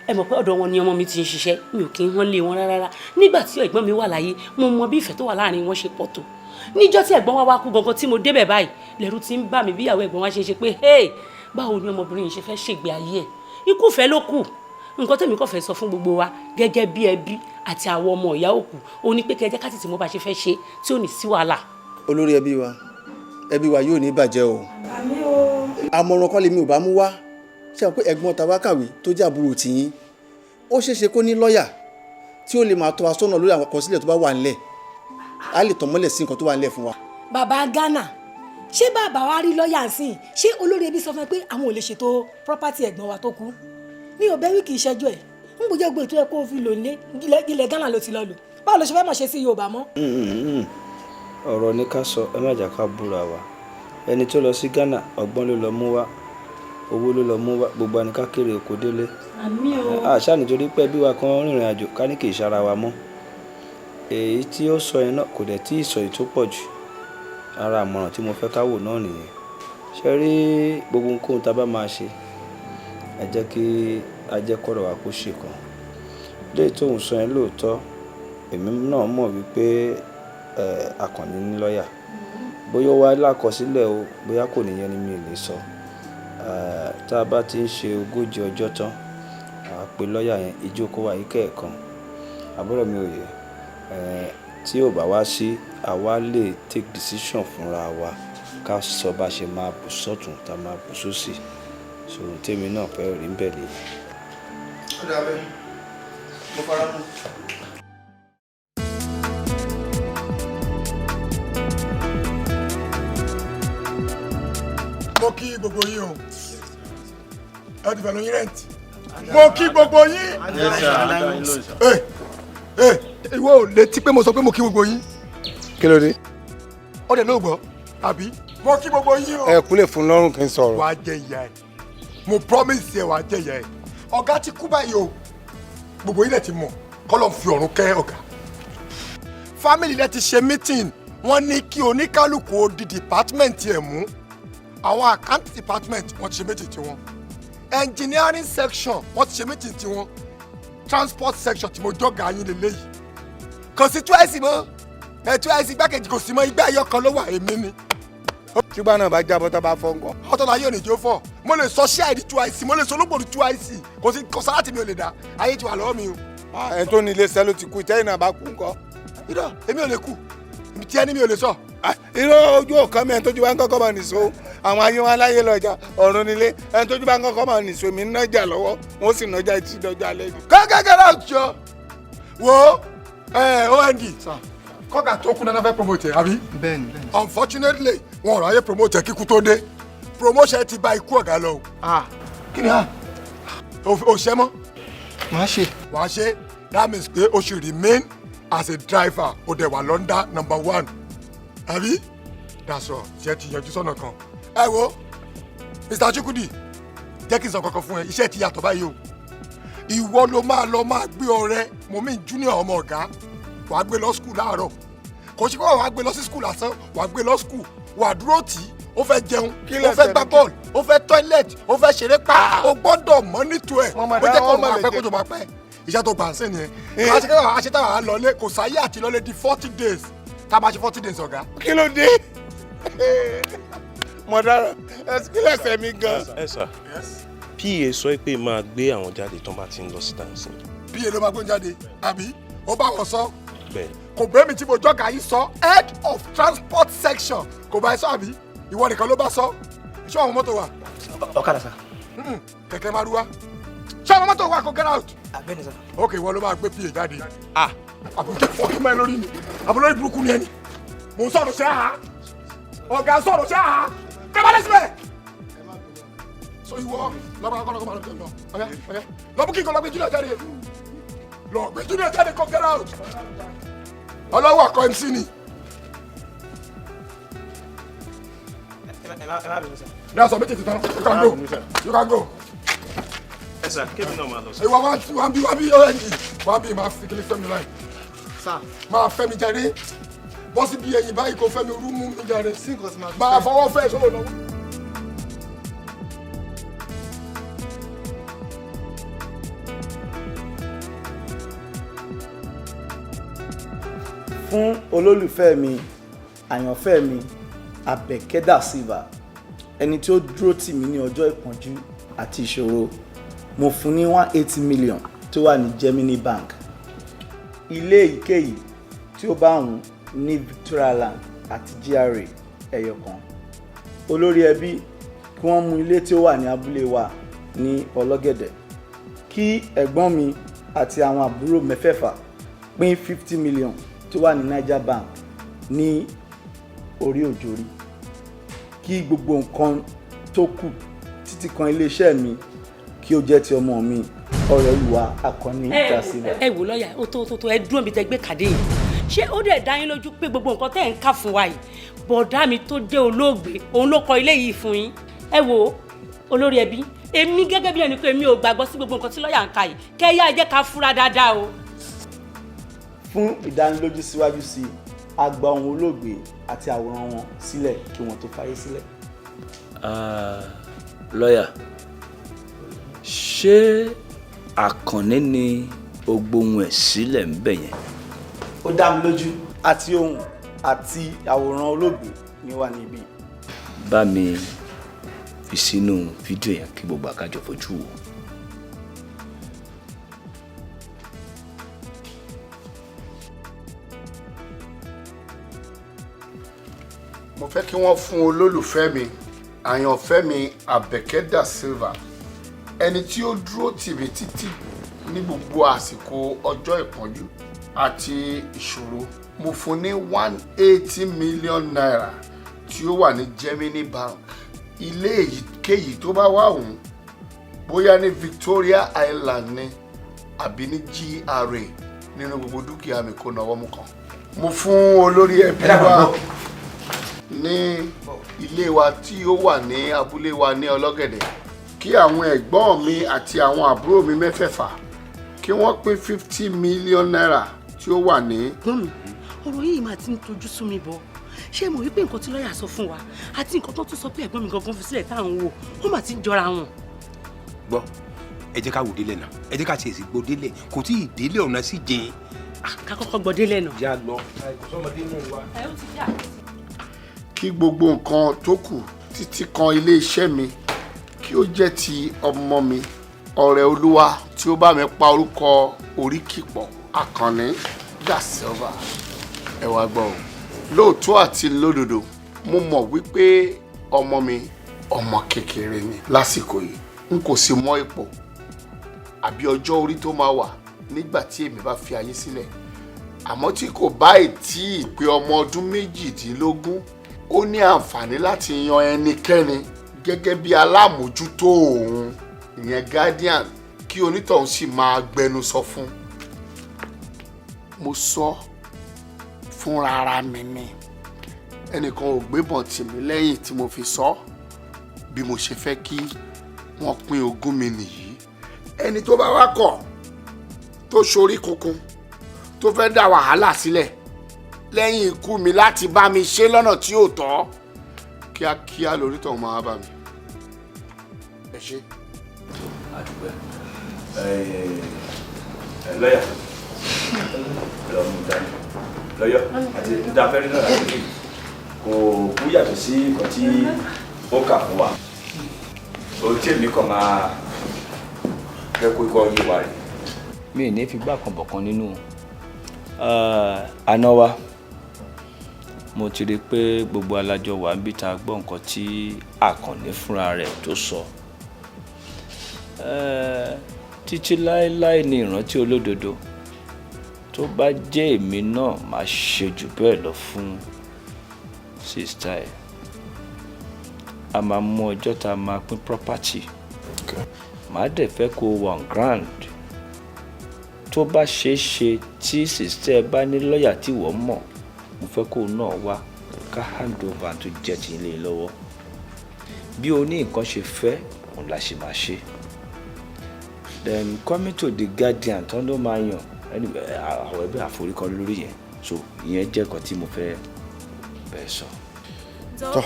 ẹ mọ̀ pé ọ̀dọ̀ wọn ni ọmọ mi ti ń ṣiṣẹ́, mi ò kí ń hán lé wọn rárá. Nígbà tí ẹ̀gbọ́n mi wà láyé, mo mọ bí ìfẹ́ tó wà láàrin wọn ṣe pọ̀ tó. Níjọ́ tí ẹ̀gbọ́n wa wá kú gangan tí mo débẹ̀ báyìí, lẹ́rù ti ń bà mí bí ìyàwó ẹ̀gbọ́n wa ṣe ṣe pé, hey, báwo ni ọmọbìnrin yìí ṣe fẹ́ ṣègbè ayé ẹ̀? Ikú fẹ́ ló kù. Nǹkan tẹ̀mí kàn fẹ́ sọ fún gbogbo wa gẹ́gẹ́ bí ẹbí àti àwọn ọmọ ìyá òkú ó ní pé kẹ́ ẹ jẹ́ ká tètè mọ̀ bá ṣe fẹ́ ṣe tí ò ní sí wàhálà. Olórí ẹbí wa, ẹbí wa yóò ní bàjẹ́ o. Àmọ̀ràn kan lèmi ò bá mú wá. Ṣé àwọn pé ẹ̀gbọ́n tàwa kàwé tó jẹ́ àbúrò tìyín, ó ṣeé ṣe kó ní lọ́ọ̀yà tí ó lè máa tọ́ wa sọ́nà lórí àwọn àkọsílẹ̀ tó bá wà nílẹ̀, á lè tàn mọ́lẹ̀ sí nǹkan tó wà nílẹ̀ fún wa. Bàbá Ghana, ṣé bàbá wa rí lọ́ọ̀yà sí i? Ṣé olórí ẹbí sọ fún ẹ pé àwọn ò lè ṣètò property ẹ̀gbọ́n wa tó kú? Mi ò bẹ́wí, kì í ṣẹ́jú ẹ̀ ń gbọ́jọ́ gbé ètò ẹ̀ kó o fi lò nílé ilẹ̀ Ghana ló ti lọ lò. Báwo ló ṣe fẹ́ mọ̀ ṣe sí Yorùbá mọ́? Ọ̀rọ̀ ní ká sọ, ẹ má jà ká búra wa. Ẹni tó lọ sí Ghana, ọgbọ́n ló lọ mú wá, owó ló lọ mú wá. Gbogbo ẹni ká kéré oko délé. Àmín o. Àṣà nítorí pé ẹbí wa kan rìnrìn àjò ká ní kì í ṣara wa mọ́. Èyí tí ó sọ yẹn náà kò dẹ̀ tí ì sọ èyí tó pọ̀ jù. Ara àmọ̀ràn tí mo fẹ́ ká wò náà nìyẹn. Ṣé rí gbogbo nǹkan tá a bá máa ṣe, ẹ jẹ́ kí a jẹ́ kọ́rọ̀ wa kó ṣe kan. Léyìí tóun sọ yẹn, lóòótọ́, èmi náà mọ̀ wípé Àkànní ní lọ́ọ̀yà. Bóyá ó wá lákọsílẹ̀ o, bóyá kò níyẹn ni mi ò lè sọ. Tá a bá ti ń ṣe 40 ọjọ́ tán, à á pe lọ́ọ̀yà yẹn, ìjókòó wa yìí kẹ̀ẹ̀kan. Àbúrò mi ò yẹ. Tí ò bá wá sí, àwa lè take decision fúnra wa, ká sọ bá ṣe máa bù sọ́tún tá a máa bù sósì. So ohun tèmi náà fẹ́ rí ń bẹ̀ nìyẹn. Ó dà bẹ́ẹ̀, mo fara mọ́. Mo kí gbogbo yín o. Ẹ ti fẹ́ lóyún rent. Mo kí gbogbo yín. Ẹ ẹ, ìwọ ò létí pé mo sọ pé mo kí gbogbo yín? Kí ló dé? Ó dẹ̀ ló gbọ́ àbí? Mo kí gbogbo yín o. Ẹ kú lè fún lọ́rùn kí n sọ̀rọ̀. Wàá jẹ ìyá ẹ, mo promise ẹ, wàá jẹ ìyá ẹ. Ọ̀gá ti kú báyìí o. Gbogbo yín lẹ ti mọ̀, kọ́lọ̀ fi ọ̀run kẹ́ ọ̀gá. Family lẹ ti ṣe meeting, wọ́n ní kí oníkálukú ó di department ẹ̀ mú. Àwọn account department, wọ́n ti ṣe meeting tiwọn. Engineering section, wọ́n ti ṣe meeting tiwọn. Transport section tí mo jọ́gà yín lélẹ́yìí, kò sí twice mọ́ ẹ, twice igbákejì kò sí mọ́. Igbá ẹyọ kan ló wà, èmi ni. Ṣùgbọ́n náà bá jábọ́ tó bá fọ́ nǹkan. Ọ̀tọ̀ náà yóò ní jó fọ́. Mo lè sọ ṣé àìdí twice, mo lè sọ olóògbòdì twice. Kò sí, kò sára tí mi ò lè dá ayé ti wà lọ́wọ́ mi o. Ẹni tó ní iléeṣẹ́ ló ti kú, ìtẹ́yìn náà bá kú ńkọ́? Irọ́, èmi ò lè kú. Tí ẹni mi ò lè sọ. Irọ́, ojú ọ̀kan mi, ẹni tójú bá ń kọ́kọ́ máa nìṣó. Àwọn ayé wọn aláyé lọ́jà ọ̀run nílé. Ẹni tójú bá ń kọ́kọ́ máa nìṣó. Èmi ń nájà lọ́wọ́, wọ́n sì nájà títí dọjọ́ alẹ́ ni. Kẹ́kẹ́kẹ́ náà jọ wo ẹ ond kọ́gà tó kú náà fẹ́ promote ẹ, àbí? Bẹ́ẹ̀ni, bẹ́ẹ̀ni. Unfortunately, wọn ò ráyè promote ẹ kíkú tó dé. Promotion ti ba ikú ọ̀gá lọ o. Kí ni ha o ṣe mọ́? Màá ṣe. Wàá ṣe. That means pé o ṣì remain as a driver, o dẹ̀ wà l'under number one, àbí? That's all. Iṣẹ́ ti yanjú sọ́nà kan. Ẹ wo, Mr. Chukwudi, jẹ́ kí n sọ kankan fún ẹ. Iṣẹ́ ti yàtọ̀ báyìí o. Ìwọ ló máa lọ máa gbé ọ̀rẹ́ mọ̀mí junior ọmọ ọ̀gá, wàá gbé lọ school láàárọ̀. Kò sí pé wàá gbé lọ sí school lásán, wàá gbé lọ school, wàá dúró tì í. Ó fẹ́ jẹun, ó fẹ́ gbá bọ́ọ̀lù, ó fẹ́ toilet, ó fẹ́ ṣeré pa, ó gbọ́dọ̀ monitor ẹ̀. Ó jẹ́ kó máa pẹ́, kó tó máa pẹ́. Iṣẹ́ tó gbà ń sìn nìyẹn. Àṣetá wàá lọlé, kò sáyé àti lọlé di 40 days tá a bá ṣe 40 days ọ̀gá. Kí ló dé? Mo dára, kí lẹ́sẹ̀ mi gan. Ẹ sà, PA sọ pé máa gbé àwọn jáde tán bá ti ń lọ sí dancing. PA ló máa gbé jáde, àbí? Ó bá wọn sọ? Bẹ́ẹ̀. Kò bẹ́ẹ̀ mi tí mo jọ́gà yìí sọ, head of transport section, kò bá ẹ sọ, àbí ìwọ nìkan ló bá sọ? Ṣé àwọn mọ́tò wà? Ọ̀kadà sà. Kẹ̀kẹ́ márúwá. Ṣé àwọn mọ́tò wà kó get out? Bẹ́ẹ̀ni sà. Ok, ìwọ ló máa gbé PA jáde. Ah, àbúkẹ́ fọ́ọ̀kì máa lórí mi, àbúrò burúkú ni ẹni. Mò ń sọ̀rọ̀ ṣé àhá, ọ̀gá sọ̀rọ̀ ṣé àhá, kẹ́bàlẹ́ síbẹ̀. So ìwọ lọ́ba kọ́ lọ́kọ́ máa lọ ọ̀yá ọ̀yá lọ́bù kíkọ́ lọ́gbẹ́ jùlọ jáde. Lọ gbé Junior jáde kó get out. Ọlọ́wọ́ akọ MC ni. Ẹ má bínú sá. Ní aṣọ méjèèjì tán, you can go, you can go. Ẹ sà, kébì náà máa lọ sí. Ìwà wá bí wá bí ọ̀rẹ́ yìí wá bí máa fi kíní fẹ́ mi láì. Máa fẹ́ mi jàre, bọ́ sí bí ẹyin báyìí kò fẹ́ mi rú mú mi jàre. Máa fọwọ́ fẹ́ sọ̀rọ̀ lọ́wọ́. Fún olólùfẹ́ mi, àyànfẹ́ mi, Àbẹ̀kẹ́ Da Silva, ẹni tí ó dúró tì mí ní ọjọ́ ìpọ́njú àti ìṣòro, mo fún ní 180 million tó wà ní Gemini Bank, ilé èyíkéyìí tí ó bá wùn ní Victoria Land àti GRA ẹyọ kan. Olórí ẹbí, kí wọ́n mú ilé tí ó wà ní abúlé wa ní Ọlọ́gẹ̀dẹ̀. Kí ẹ̀gbọ́n mi àti àwọn àbúrò mẹ́fẹ̀ẹ̀fà pín 50 million tó wà ní Niger Bank ní orí òjòrí. Kí gbogbo nǹkan tó kù títí kan iléeṣẹ́ mi kí ó jẹ́ ti ọmọ mi, Ọrẹolúwa Àkànní Da Silva. Ẹ wò lọ́ọ̀yà, ó tó tó tó, ẹ dúró mi tẹ gbé kàdé yìí. Ṣé ó dẹ̀ dá yín lójú pé gbogbo nǹkan tẹ́ ẹ̀ ń kà fún wa yìí, bọ̀dá mi tó jẹ́ olóògbé òun ló kọ ilé yìí fún yín? Ẹ wò, olórí ẹbí, èmi gẹ́gẹ́ bí ẹni pé èmi ò gbàgbọ́ sí gbogbo nǹkan tí lọ́ọ̀yà ń kà yìí. Kẹ́ yá, ẹ jẹ́ ká fúra dáadáa o. Fún ìdánilójú síwájú sí i, a gba ohùn olóògbé àti àwòrán wọn sílẹ̀ kí wọ́n tó fayé sílẹ̀. Lọ́yà, ṣé Àkànní ni o gbohùn ẹ̀ sílẹ̀ ń bẹ̀ yẹn? Ó dá mi lójú, àti ohùn àti àwòrán olóògbé ni ó wà níbí. Bá mi fi sínú fídíò yẹn kí gbogbo àkájọ fojú wò. Mo fẹ́ kí wọ́n fún olólùfẹ́ mi, àyànfẹ́ mi, Àbẹ̀kẹ́ Da Silva, ẹni tí ó dúró tì mí títí ní gbogbo àsìkò ọjọ́ ìpọ́njú àti ìṣòro, mo fún ní ₦180 million tí ó wà ní Gemini Bank, ilé èyíkéyìí tó bá wà òun, bóyá ní Victoria Island ni àbí ní GRA, nínú gbogbo dúkìá mi, kó náwó mú kan. Mo fún olórí ẹbí wa ní ilé wa tí ó wà ní abúlé wa ní Ọlọ́gẹ̀dẹ̀. Kí àwọn ẹ̀gbọ́n mi àti àwọn àbúrò mi mẹ́fẹ̀ẹ̀fà kí wọ́n pín ₦50 million tí ó wà ní. Ẹ̀gbọ́n mi, ọ̀rọ̀ yìí máa ti ń tojú sú mi bọ̀. Ṣé mo wí pé nǹkan tí lọ́ọ̀yà sọ fún wa àti nǹkan tó tún sọ pé ẹ̀gbọ́n mi gangan fi sílẹ̀ tá à ń wò, ó mà ti ń jọra wọn. Gbọ́, ẹ jẹ́ ká wò délẹ̀ náà, ẹ jẹ́ ká tiẹ̀ sì gbọ́ délẹ̀, kò tí ì délé, ọ̀nà sì jìn. Ká kọ́kọ́ gbọ́ délẹ̀ náà. Já lọ. Sọmọdé nù wa. Ẹ ó ti yá. Kí gbogbo nǹkan tó kù títí kan ilé iṣẹ́ mi kí ó jẹ́ ti ọmọ mi, ọ̀rẹ́ olúwa tí ó bá mi pa orúkọ oríkì pọ̀, Àkànní Da Silva. Ẹ wá gbọ́ o, lóòótọ́ àti lódodo, mo mọ̀ wípé ọmọ mi ọmọ kékeré ni lásìkò yìí, n kò sì mọ ipò àbí ọjọ́ orí tó máa wà nígbà tí èmi bá fi ayé sílẹ̀. Àmọ́ tí kò bá ì tí ì pé ọmọ ọdún 18, ó ní àǹfààní láti yan ẹnikẹ́ni gẹ́gẹ́ bí alámòójútó òun, ìyẹn guardian, kí onítọ̀hún sì máa gbẹnusọ fún. Mo sọ fúnra ara mi ni, ẹnìkan ò gbébọn tì mí lẹ́yìn tí mo fi sọ. Bí mo ṣe fẹ́ kí wọ́n pín ogún mi nìyí. Ẹni tó bá wá kọ̀, tó ṣorí kunkun, tó fẹ́ dá wàhálà sílẹ̀ lẹ́yìn ikú mi láti bá mi ṣe lọ́nà tí ò tọ́, kíákíá lórí tó máa bá mi. Ẹ ṣe. Àdúgbò ẹ lọ́yà lọ mú dání lọ́yọ̀ àti dáfẹ́rí náà láti rí kò kú yàtọ̀ sí nǹkan tí ó kà fún wa. Ohun tí èmi kàn máa fẹ́ kó ikọ̀ yé wa rè. Mi ì ní fi gbá kan bọ̀ kan nínú àná wa. Mo ti rí i pé gbogbo alájọ wà níbi tá a gbọ́ nǹkan tí Àkànní fúnra rẹ̀ tó sọ. Títí láéláé ni ìrántí olódodo. Tó bá jẹ́ èmi náà, máa ṣe jù bẹ́ẹ̀ lọ fún sister ẹ̀. A máa mú ọjọ́ tá a máa pín property. Màá dẹ̀ fẹ́ kó o wà on ground. Tó bá ṣeé ṣe, tí sister ẹ bá ní lọ́ọ̀yà tí wọ́n mọ̀, mo fẹ́ kó náà wá ká hand over tó jẹ́ ti ilé lọ́wọ́. Bí o ní nǹkan ṣe fẹ́, òun la ṣe máa ṣe. Then coming to the guardian tán ló máa yàn, àwọn ẹbí àforíkọ lórí yẹn. So ìyẹn jẹ́ nǹkan tí mo fẹ́ bẹ́ẹ̀ sọ. Tọ́,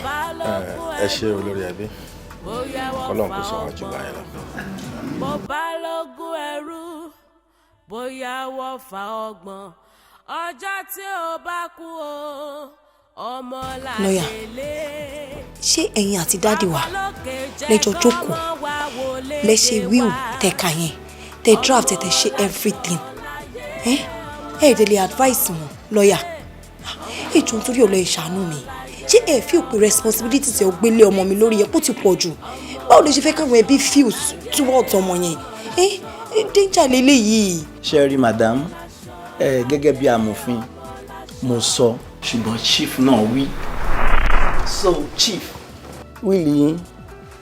ẹ ṣe, olórí ẹbí. Kọ́lọ́n kò sọ wájú báyìí lọ. Bó bá lógún ẹrú, bóyá wọ́n fa 30 ọjọ́ tí ó bá kú o, ọmọ Lọ́yà, ṣé ẹ̀yin àti daddy wa lẹ́jọ́ jókòó lẹ ṣe will tẹ̀ka yẹn, tẹ draft, tẹ ṣe everything? Ẹ ẹ dẹ̀ lè advice wọn, lọ́yà. Ètò nítorí ọ̀lọ́ ìṣàánú mi, ṣé ẹ feel pé responsibility tẹ gbélé ọmọ mi lórí yẹn kó ti pọ̀ jù? Báwo lè ṣe fẹ́ káwọn ẹbí feel towards ọmọ yẹn? Ẹ danger lélẹ́yìí. Ṣe rí, madam, ẹ gẹ́gẹ́ bí amòfin, mo sọ, ṣùgbọ́n chief náà wí. So chief, will yín,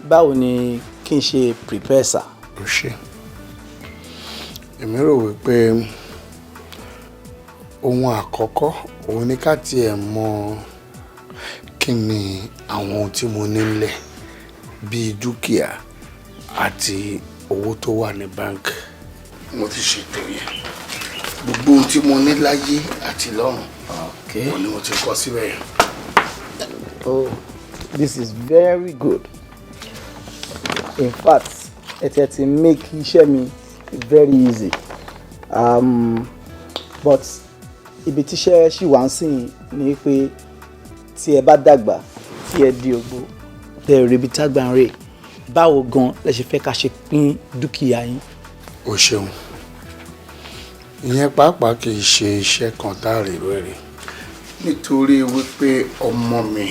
báwo ni kí n ṣe prepare, sir? Ó ṣe, èmi rò wípé ohun àkọ́kọ́ òun ni ká tiẹ̀ mọ kí ni àwọn ohun tí mo ní nílẹ̀ bíi dúkìá àti owó tó wà ní báńkì. Mo ti ṣètò yẹn. Gbogbo ohun tí mo ní láyé àti lọ́run, òun ni mo ti kọ síbẹ̀ yẹn. Oh, this is very good. In fact, ẹ ti make iṣẹ́ mi very easy. But ibi tíṣẹ́ ṣì wá ń sìn ni pé tí ẹ bá dàgbà, tí ẹ di ògbó, tẹ ẹ ríbi tágbà ń rè, báwo gan lẹ ṣe fẹ́ ká ṣe pín dúkìá yín? O ṣeun. Ìyẹn pàápàá kì í ṣe iṣẹ́ kan tá a rè rẹ̀, nítorí wípé ọmọ mi,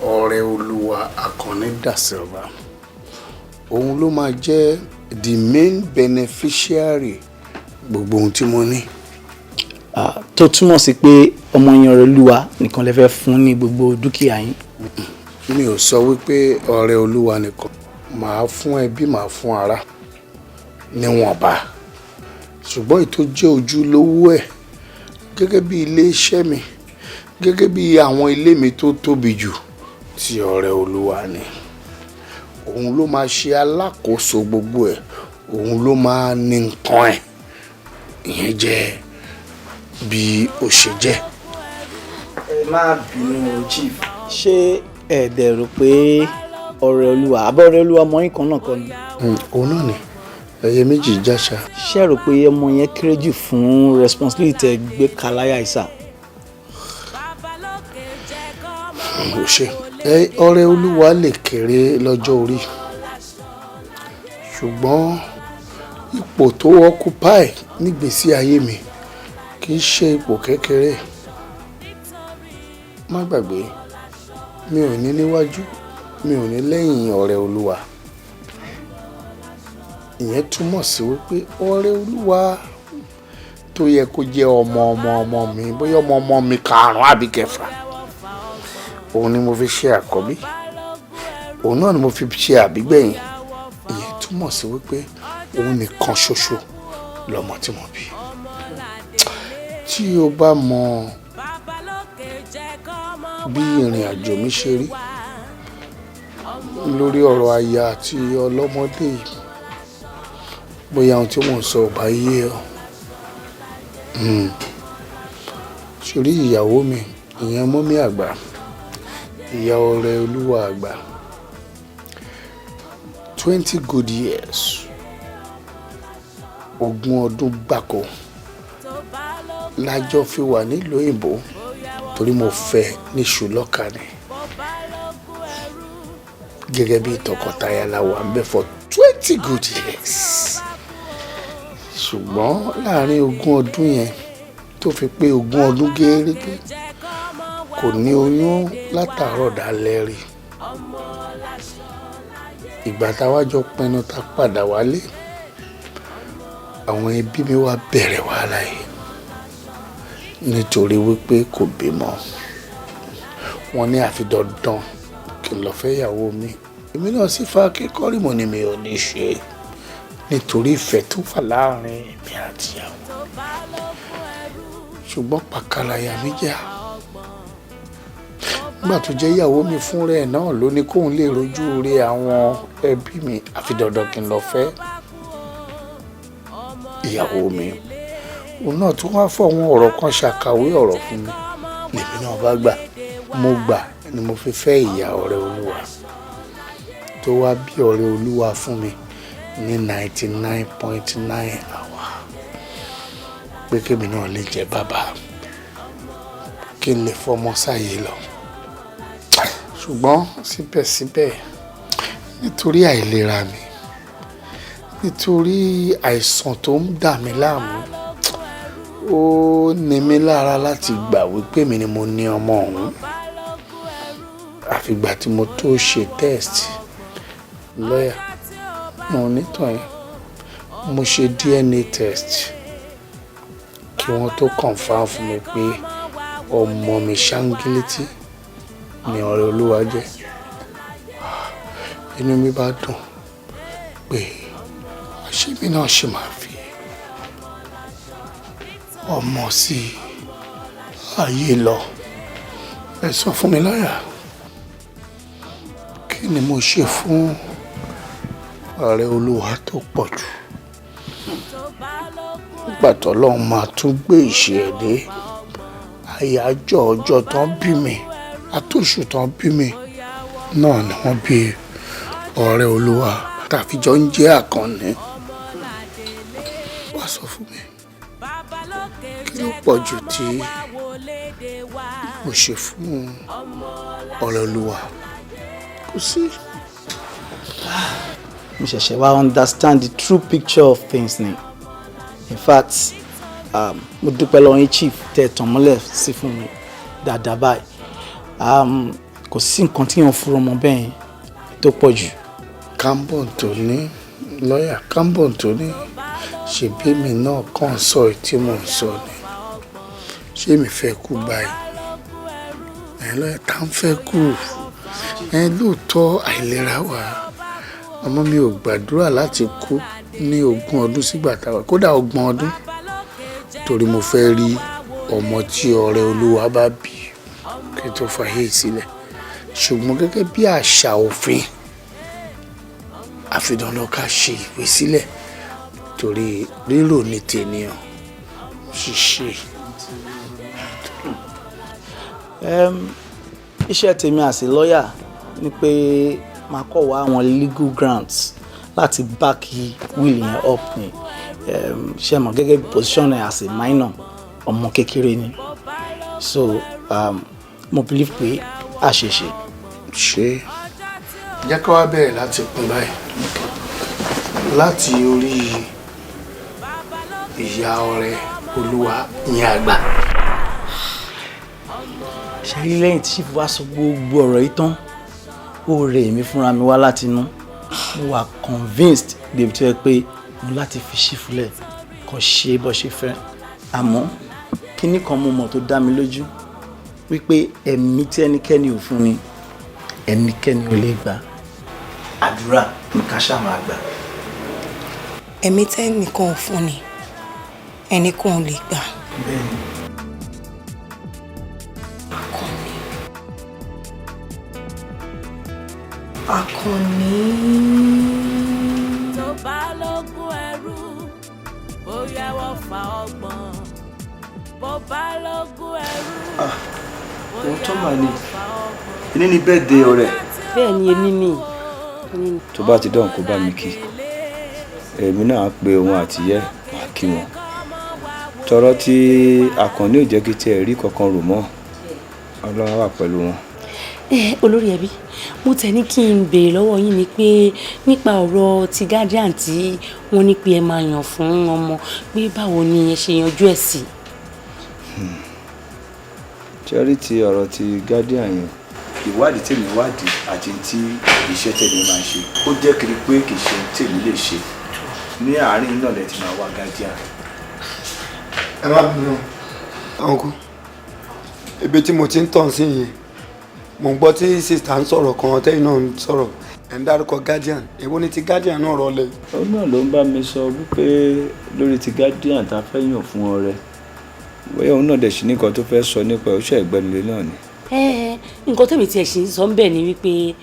ọ̀rẹ́ olúwa Akànní da Silva, òun ló máa jẹ́ the main beneficiary gbogbo ohun tí mo ní. Tó túmọ̀ sí pé ọmọ yẹn, ọ̀rẹ́ olúwa nìkan lè fẹ́ fún ní gbogbo dúkìá yín? Mi ò sọ wípé ọ̀rẹ́ olúwa nìkan. Màá fún ẹbí, màá fún ará níwọ̀nba, ṣùgbọ́n ètò jẹ́ ojúlówó ẹ̀, gẹ́gẹ́ bí ilé iṣẹ́ mi, gẹ́gẹ́ bí àwọn ilé mi tó tóbi jù, ti ọ̀rẹ́ olúwa ni. Òun ló máa ṣe alákòóso gbogbo ẹ̀, òun ló máa ní nǹkan ẹ̀. Ìyẹn jẹ́ bí ó ṣe jẹ́. Ẹ má bínú o, chief, ṣé ẹ dẹ̀ rò pé ọ̀rẹ́ olúwa àbọ̀ ọ̀rẹ́ olúwa ọmọ yín kan náà kọ́ ni? Òun náà ni, ẹyẹ méjì jáṣà. Ṣé ẹ rò pé ọmọ yẹn kéré jù fún responsibility ẹ gbé kaláyà ìsà? Ò ṣe ẹ, ọ̀rẹ́ olúwa lè kéré lọ́jọ́ orí, ṣùgbọ́n ipò tó occupy nígbèésí ayé mi kì í ṣe ipò kékeré. Má gbàgbé, mi ò ní níwájú, mi ò ní lẹ́yìn ọ̀rẹ́ olúwa. Ìyẹn túmọ̀ sí wípé ọ̀rẹ́ olúwa tó yẹ kó jẹ́ ọmọ ọmọ ọmọ mi, bóyá ọmọ ọmọ mi karùn-ún àbí kẹfà, òun ni mo fi ṣe àkọ́bí, òun náà ni mo fi ṣe àbígbẹ̀yìn. Ìyẹn túmọ̀ sí wípé òun nìkan ṣoṣo lọmọ tí mo bí. Tí o bá mọ bí ìrìn àjò mi ṣe rí lórí ọ̀rọ̀ aya àti ọlọ́mọdé yìí, bóyá ohun tí mò ń sọ ò bá yé ọ. Sórí ìyàwó mi, ìyẹn mummy àgbà, ìyá ọrẹ olúwa àgbà, 20 good years, 20 ọdún gbáko lájọ fi wà nílùú òyìnbó, torí mo fẹ́ níṣu lọ́kà ni. Gẹ́gẹ́ bí tọkọtaya la wà ń bẹ̀ for 20 good years, ṣùgbọ́n láàrin 20 ọdún yẹn tó fi pé 20 ọdún gẹ́rẹ́gẹ́, kò ní oyún látàárọ̀ dalẹ́ rí. Ìgbà táwa jọ pinnu tá padà wálé, àwọn ẹbí mi wá bẹ̀rẹ̀ wàhálà yìí nítorí wípé kò bímọ. Wọ́n ní àfi dandan kí n lọ fẹ́ ìyàwó mi. Èmi náà sì fa kíkọ́rì mọ́ ni mi ò ní ṣe. Nítorí ìfẹ́ tó wà láàrin èmi àti ìyàwó. Ṣùgbọ́n pàkàlàyà mi jà. Nígbà tó jẹ́ ìyàwó mi fúnra ẹ̀ náà ló ní kóun lè rojú rí àwọn ẹbí mi, àfi dandan kí n lọ fẹ́ ìyàwó mi. Òun náà tún wá fọ àwọn ọ̀rọ̀ kan ṣàkàwé ọ̀rọ̀ fún mi, lèmi náà bá gbà. Mo gbà ni mo fi fẹ́ ìyá ọ̀rẹ́ olúwa tó wá bí ọ̀rẹ́ olúwa fún mi ní 99.9 hour, pé kémi náà lè jẹ́ bàbá, kí n lè fọmọ sáyé lọ. Ṣùgbọ́n síbẹ̀síbẹ̀, nítorí àìlera mi, nítorí àìsàn tó ń dà mí láàmú, ó ní mi lára láti gbà wípé mi ni mo ní ọmọ ọ̀hún, àfìgbà tí mo tó ṣe test. Lọ́yà, mo nítàn yẹn, mo ṣe DNA test kí wọ́n tó confirm fún mi pé ọmọ mi ṣáńgílétí ni ọ̀rẹ́ olúwa jẹ́. Inú mi bá dùn pé àṣé mi náà ṣe máa fi ọmọ sí ayé lọ. Ẹ sọ fún mi, lọ́yà, kí ni mo ṣe fún ọ̀rẹ́ olúwa tó pọ̀ jù nígbà tọ́lọ́run máa tún gbé ìṣe ẹ̀ dé? Àyájọ́ ọjọ́ tán bí mi àtòṣù tán bí mi náà ni wọ́n bí ọ̀rẹ́ olúwa tàfijọ́ ń jẹ́ àkànní. Wá sọ fún mi, kí ló pọ̀ jù tí mo ṣe fún ọ̀rẹ́ olúwa? Kò sí. Mo ṣẹ̀ṣẹ̀ wá understand the true picture of things ni. In fact, mo dúpẹ́ lọ́wọ́ yín, chief, tẹ́ ẹ tàn mọ́lẹ̀ sí fún mi dáadáa báyìí. Kò sí nǹkan tí yàn fúnra ọmọ bẹ́ẹ̀ tó pọ̀ jù. Cambon tó ní lọ́ọ̀yà, Cambon tó ní, ṣèbí mi náà kàn sọ èyí tí mò ń sọ ni. Ṣé mi fẹ́ kú báyìí? Ẹ̀ lọ́ọ̀yà, tá ń fẹ́ kú ẹ? Lóòótọ́, àìlera wà, ọmọ mi ò gbàdúrà láti kú ní 20 ọdún sígbà táwa, kódà 30 ọdún, torí mo fẹ́ rí ọmọ tí ọ̀rẹ́ olúwa bá bí kí n tó fàyè sílẹ̀. Ṣùgbọ́n gẹ́gẹ́ bí àṣà òfin, àfi dandan ká ṣe ìwé sílẹ̀, torí rírò ní tènìyàn ṣíṣe. Iṣẹ́ tèmi as a lawyer ni pé máa kọ́ wá àwọn legal grounds láti back will yẹn up ni. Ṣe mọ̀, gẹ́gẹ́ bí position ẹ̀ as a minor, ọmọ kékeré ni, so mo believe pé a ṣe ṣe. Ṣe jẹ́ ká wá bẹ̀rẹ̀ láti pín báyìí, láti orí ìyá ọ̀rẹ́ olúwa ìyẹn àgbà. Ṣe rí, lẹ́yìn tí chief wá sọ gbogbo ọ̀rọ̀ yìí tán, ó rẹ èmi fúnra mi wá láti inú. Mo wà convinced débi tó yẹ pé mo láti fi chief lẹ̀ kàn ṣe bó ṣe fẹ́. Àmọ́ kíní kan mo mọ̀ tó dá mi lójú, wípé ẹ̀mí tí ẹnikẹ́ni ò fún ni, ẹnikẹ́ni ò lè gbà. Àdúrà ní ká ṣáà máa gbà. Ẹ̀mí tẹ́nìkan ò fún ni, ẹnìkan ò lè gbà. Bẹ́ẹ̀ni. Àkànní. Àkànní. Tó bá lógún ẹrú, bóyá wọ́n fa 30. Bó bá lógún ẹrú, Òótọ́ mà ní ẹni ní birthday ọ̀rẹ́. Bẹ́ẹ̀ ni, èmi ni, èmi ni. Tó bá ti dán, kó bá mi kí. Èmi náà á pe òun àtìyẹ́, máa kí wọn. Tọrọ tí Àkànní ò jẹ́ kí tiẹ̀ rí kankan rò mọ́. Ọlọ́run wà pẹ̀lú wọn. Ẹ olórí ẹbí, mo tẹ̀ ní kí n béèrè lọ́wọ́ yín ni pé nípa ọ̀rọ̀ ti guardian tí wọ́n ní pé ẹ máa yàn fún ọmọ, pé báwo ni ẹ ṣe yanjú ẹ̀ sí? Ṣẹ́rí, ti ọ̀rọ̀ ti guardian yẹn, ìwádìí tèmi wádìí àti tí iṣẹ́ tèmi máa ń ṣe, ó jẹ́ kiri pé kì í ṣe ohun tèmi lè ṣe. Ní àárín náà lẹ ti máa wá guardian. Ẹ má bínú, uncle. Ibi tí mo ti ń tàn sí yìí, mo ń gbọ́ tí sister ń sọ̀rọ̀ kan, tẹ́yìn náà ń sọ̀rọ̀. Ẹ̀ ń dárúkọ guardian, èwo ni ti guardian náà rọlẹ̀? Òun náà ló ń bá mi sọ wípé lórí ti guardian tá a fẹ́ yàn fún ọrẹ, bóyá òun náà dẹ̀ sí nìkan tó fẹ́ sọ nípa oṣù ẹ̀gbẹ́nulẹ̀ náà ni. Ẹ nǹkan tèmi tiẹ̀ ṣì ń sọ ń bẹ̀ ni wípé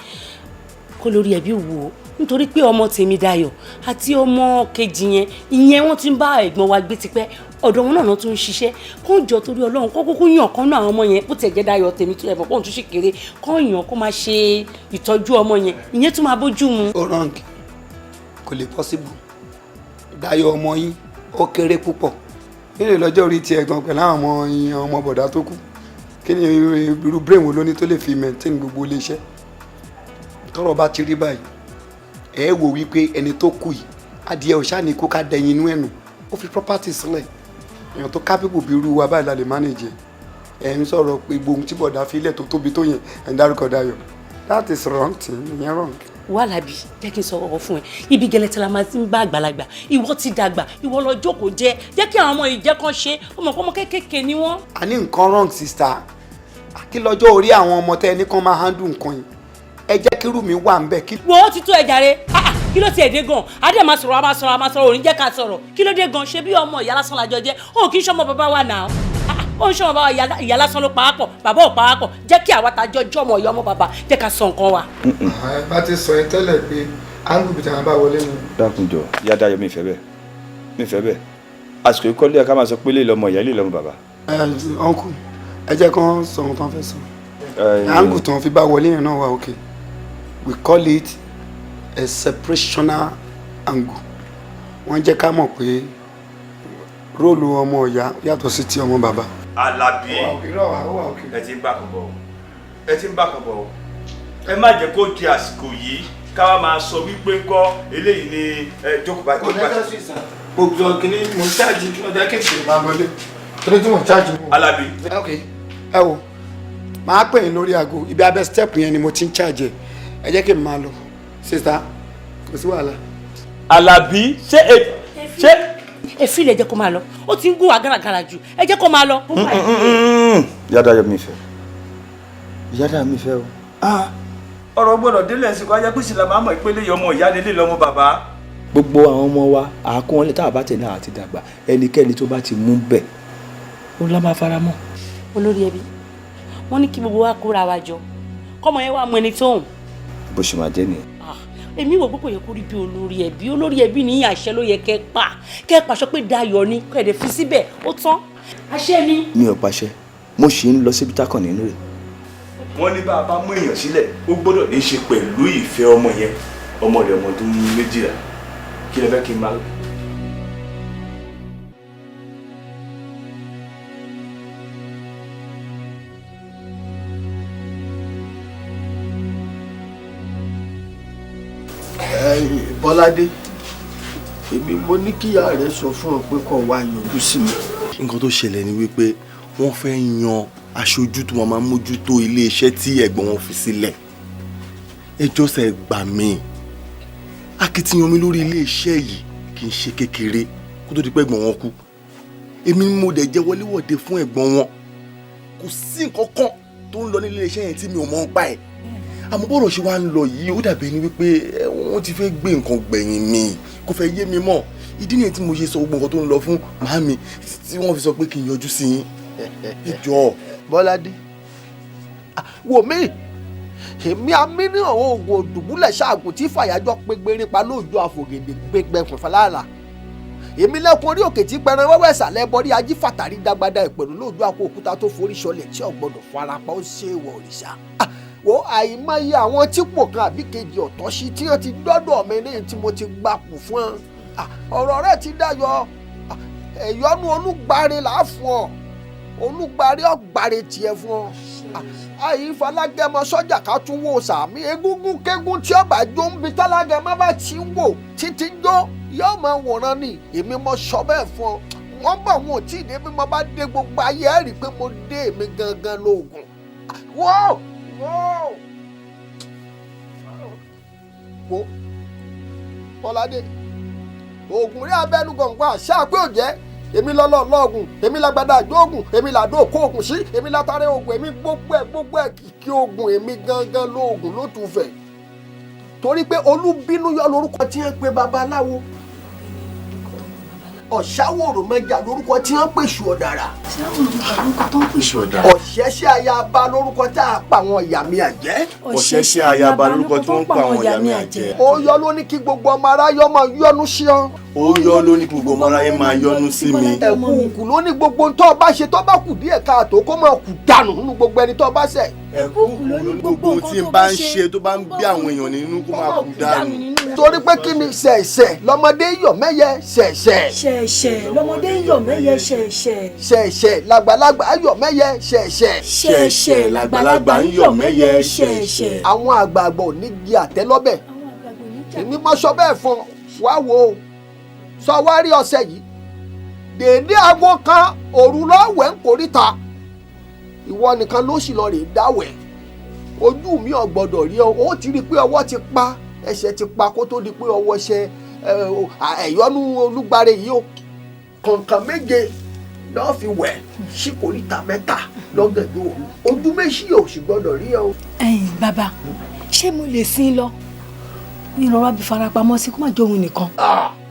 kó lórí ẹbí wò ó, nítorí pé ọmọ tèmi Dayọ̀ àti ọmọ kejì yẹn, ìyẹn wọ́n ti ń bá ẹ̀gbọ́n wa gbé tipẹ́, ọ̀dọ̀ wọn náà ló tún ń ṣiṣẹ́. Kó ń jọ torí Ọlọ́run, kó kúkú yàn kán náà àwọn ọmọ yẹn, bó tiẹ̀ jẹ́ Dayọ̀ tèmi tó ẹ̀fọ́ kóun tún ṣì kéré, kó yàn kó máa ṣe ìtọ́jú ọmọ yẹn, ìyẹn tún máa bójú mu. Ó wrong, kò lè possible. Dayọ̀ ọmọ yín ó kéré púpọ̀ nílẹ̀ lọ́jọ́ orí tiẹ̀ gan pẹ̀lú àwọn ọmọ yín, ọmọ bọ̀dá tó kù. Kí ni irú brain wo ló ní tó lè fi maintain gbogbo iléeṣẹ́? Tọ́rọ̀ bá ti rí báyìí, ẹ wò wípé ẹni tó kù yìí, adìẹ ò ṣáà ní kó ká dẹyin inú ẹ̀ nù, ó fi property sílẹ̀. Èèyàn tó capable bí irú wa báyìí la lè manage ẹ. Ń sọ̀rọ̀ pé gbogbo ohun tí bọ̀dá fi ilẹ̀ tó tóbi tó yẹn, ẹ̀ ń dárúkọ Dayọ̀. That is wrong thing, ìyẹn wrong. Wàlábì, jẹ́ kí n sọ ọkọ̀ fún ẹ, ibi gẹlẹ́tẹ̀ la máa ti ń bá àgbàlagbà. Ìwọ ti dàgbà, ìwọ lọ jókòó jẹ́, jẹ́ kí àwọn ọmọ ìjẹ́ kan ṣe ọmọ ọmọ kéékèèké ni wọ́n. A ní nǹkan wrong, sister. Kí lọ́jọ́ orí àwọn ọmọ tẹ́ ẹ ní kán máa handle nǹkan yìí? Ẹ jẹ́ kí irú mi wà ń bẹ̀ kí. Wo, ó ti tó ẹ jàre. Ah, ah, kí ló tiẹ̀ dé gan? Adé máa sọ̀rọ̀, a máa sọ̀rọ̀, a máa sọ̀rọ̀, òní jẹ́ ká sọ̀rọ̀. Kí ló dé gan? Ṣé bí ọmọ ìyá lásán lájọ jẹ́? Ó kì í ṣọmọ bàbá wa náà. Ah, ah, ó ń ṣọmọ bàbá wa, ìyá lásán ló pawápọ̀, bàbá ò pawápọ̀. Jẹ́ kí àwa ta jọ jọmọ ìyá ọmọ bàbá, jẹ́ ká sọ nǹkan wa. Ẹ bá ti sọ ẹ tẹ́lẹ̀ pé angle bìtẹ̀ àwọn bá wọlé ni. Dákunjọ, ìyá Dayọ̀, mi fẹ́ bẹ́ẹ̀, mi fẹ́ bẹ́ẹ̀. Àsìkò ìkọ́lé ká máa sọ pé lè lọ́mọ ìyá, lè lọ́mọ bàbá. Ẹ uncle, ẹ jẹ́ kán sọ ohun tán fẹ́ sọ. Angle tán fi bá wọlé yẹn náà wà okay. We call it a separational angle. Wọ́n jẹ́ ká mọ̀ pé role ọmọ ìyá yàtọ̀ sí ti ọmọ bàbá. Alábí, ẹ ti ń bá kan bọ̀ o, ẹ ti ń bá kan bọ̀ o. Ẹ má jẹ́ kó di àsìkò yìí ká wá máa sọ wípé ńkọ́ eléyìí ni ẹ jókòó báyìí. Kò necessary sir. Gbogbo kìíní mo ń ṣáàjì ọjà kéèké máa lọlé torí tí mo ń ṣáàjì. Alábí. Ok, ẹ wo, màá pè yín lórí aago. Ibi abẹ́ step yẹn ni mo ti ń ṣáàjì. Ẹ jẹ́ kí n máa lọ, sister, kò sí wàhálà. Alábí, ṣé ẹ ṣé. Ẹ fi ilẹ̀, jẹ́ kó máa lọ. Ó ti ń gún wa gàràgàrà jù, ẹ jẹ́ kó máa lọ. Ìyá Dayọ̀, mi fẹ́, ìyá Dayọ̀, mi fẹ́ o. Ọ̀rọ̀ gbọ́dọ̀ délẹ̀ sí kó ajá pèsè la máa mọ̀ ìpele ọmọ ìyá nílé lọ́mọ bàbá. Gbogbo àwọn ọmọ wa àákún wọn lè tá a bá tẹ̀ náà àti dàgbà, ẹnikẹ́ni tó bá ti mú bẹ̀ ó lá máa fara mọ́. Olórí ẹbí, wọ́n ní kí gbogbo wa kóra wa jọ, kọ́mọ yẹn wá mọ ẹni tó hùn. Bó ṣe máa jẹ́ nìyẹn. Èmi wò pé kò yẹ kó rí bí olórí ẹbí. Olórí ẹbí ní àṣẹ ló yẹ kẹ́ pa, kẹ́ pàṣẹ pé Dayọ̀ ni, kẹ́ ẹ̀ fi síbẹ̀, ó tán, àṣẹ ni. Mi ò pàṣẹ, mo ṣì ń lọ síbi tákàn nínú rẹ̀. Wọ́n ní bá a bá mú èèyàn sílẹ̀, ó gbọ́dọ̀ ní í ṣe pẹ̀lú ìfẹ́ ọmọ yẹn, ọmọ rẹ̀, ọmọ ọdún 12. Kí lẹ fẹ́ kí n máa. Bọ́ládé, èmi mo ní kíyà rẹ sọ fún ọ pé kó wá yọjú sí mi. Nǹkan tó ṣẹlẹ̀ ni wípé wọ́n fẹ́ yan aṣojú tó máa mójútó iléeṣẹ́ tí ẹ̀gbọ́n wọn fi sílẹ̀. Ẹjọ́ sẹ́ gbà mí, akitiyan mi lórí iléeṣẹ́ yìí kì í ṣe kékeré. Kó tó di pé ẹ̀gbọ́n wọn kú, èmi ni mo dẹ̀ jẹ́ wọléwọ̀de fún ẹ̀gbọ́n wọn. Kò sí nǹkan kan tó ń lọ ní iléeṣẹ́ yẹn tí mi ò mọ̀ ń pa ẹ̀. Àmọ́ bọ́rọ̀ ṣe wá ń lọ yìí, ó dàbí ẹni wípé wọ́n ti fẹ́ gbé nǹkan gbẹ̀yìn mi, kò fẹ́ yé mi mọ́. Ìdí nìyẹn tí mo ṣe sọ gbogbo nǹkan tó ń lọ fún màámi, tí wọ́n fi sọ pé kí n yọjú sí yín, ẹ jọ̀ọ́. Bọ́ládé, wò mí, èmi amínú àwọn oògùn òdùbúlẹ̀ ṣaàgùn tí fàyàjọ́ pégbére pa lóòjọ́ àfògèdè gbẹgbẹkùn fàlàlà. Èmi lẹ́kùn orí òkè tí pẹran wẹ́wẹ́ ìsàlẹ̀ bọ́rí ají fàtàrí dágbádá ìpẹ̀rù lóòjọ́ àpò òkúta tó forí ṣọlẹ̀ tí ò gbọ́dọ̀ farapa, ó ṣe ìwọ̀ òrìṣà. Wo, àìmọye àwọn típò kan àbí kejì ọ̀tọ̀ sí tí wọ́n ti dọ́dọ̀ mi ní tí mo ti gbapò fún ọ. Ọ̀rọ̀ rẹ ti dayọ̀. Ẹ̀yọ́nú olúgbàre là á fún ọ, olúgbàre ọ̀gbàre tiẹ̀ fún ọ. Àyífalágẹmọ sọ́jà ká tún wò sàmì egúngún kégún tí ọba jó ń bi tálágẹmọ bá ti ń wò títí jó yóò máa wòran ni. Èmi mo sọ bẹ́ẹ̀ fún ọ. Wọ́n bọ̀, wọn ò tí ì dé. Bí mo bá dé, gbogbo ayé ẹ̀ rí i pé mo dé, èmi gangan lóògùn. Whoa! Whoa! Wo, Bọ́ládé, oògùn rí abẹ́nú gọ̀ǹgọ̀ àṣà pé ò jẹ́. Èmi lọ́lọ́ lọ́ọ̀gùn, èmi lágbádá àjóògùn, èmi làdó òkó ògùn sí, èmi látàrí ògùn, èmi gbogbo ẹ̀ gbogbo ẹ̀ kìkì ògùn, èmi gangan lóògùn ló tún fẹ̀. Torí pé Olúbínú yọ lórúkọ tí wọ́n pe babaláwo, Ọ̀ṣáwòrò mẹ́jà lórúkọ tí wọ́n pè ṣù ọ̀dàrà, Ọ̀ṣẹ́ṣẹ́ ayaba lórúkọ tá a pa àwọn ìyá mi àjẹ́. Ọ̀ṣẹ́ṣẹ́ ayaba lórúkọ tí wọ́n pa àwọn ìyá mi àjẹ́. Ó yọ ló ní kí gbogbo ọmọ aráyé máa yọ́nú sí ọ. Ó yọ ló ní kí gbogbo ọmọ aráyé máa yọ́nú sí mi. Ẹ̀kúùkù ló ní gbogbo tó o bá ṣe tó bá kù díẹ̀ káàtó kó máa kù dànù nínú gbogbo ẹni tó bá ṣẹ̀. Ẹ̀kúùkù ló ní gbogbo ohun tí n bá ń ṣe tó bá ń bí àwọn èèyàn nínú kó máa kù dànù. Torí pé kí ni ṣẹ̀ṣẹ̀ lọ́mọdé yọ̀ mẹ́yẹ ṣẹ̀ṣẹ̀. Ṣẹ̀ṣẹ̀ lọ́mọdé yọ̀ mẹ́yẹ ṣẹ̀ṣẹ̀. Ṣẹ̀ṣẹ̀ làgbàlagbà yọ̀ mẹ́yẹ ṣẹ̀ṣẹ̀. Ṣẹ̀ṣẹ̀ làgbàlagbà ń yọ̀ mẹ́yẹ ṣẹ̀ṣẹ̀. Àwọn àgbààgbà ò ní di àtẹ lọ́bẹ̀. Èmi mọ sọ bẹ́ẹ̀ fún ọ, wá wo o, sọ wá rí ọ̀sẹ̀ yìí dèédé aago 1 òru lọ́wẹ̀ ń kórìíta, ìwọ nìkan ló sì lọ rè dáwẹ̀. Ojú mi ò gbọ́dọ̀ rí ọ, ó ti rí i pé ọwọ́ ti pa, ẹsẹ̀ ti pa kó tó di pé ọwọ́ ṣe ẹ̀yọ́nú Olúgbàre yìí o. Kọ̀ǹkàn 7 lọ́ọ́ fi wẹ̀ sí kòríta 3 lọ́gànjọ́ òru, ojú méjì ò sì gbọ́dọ̀ rí ọ. Ẹ̀yin bàbá, ṣé mo lè sin lọ ìrora bí farapamọ́ sí kó má jẹ́ òun nìkan?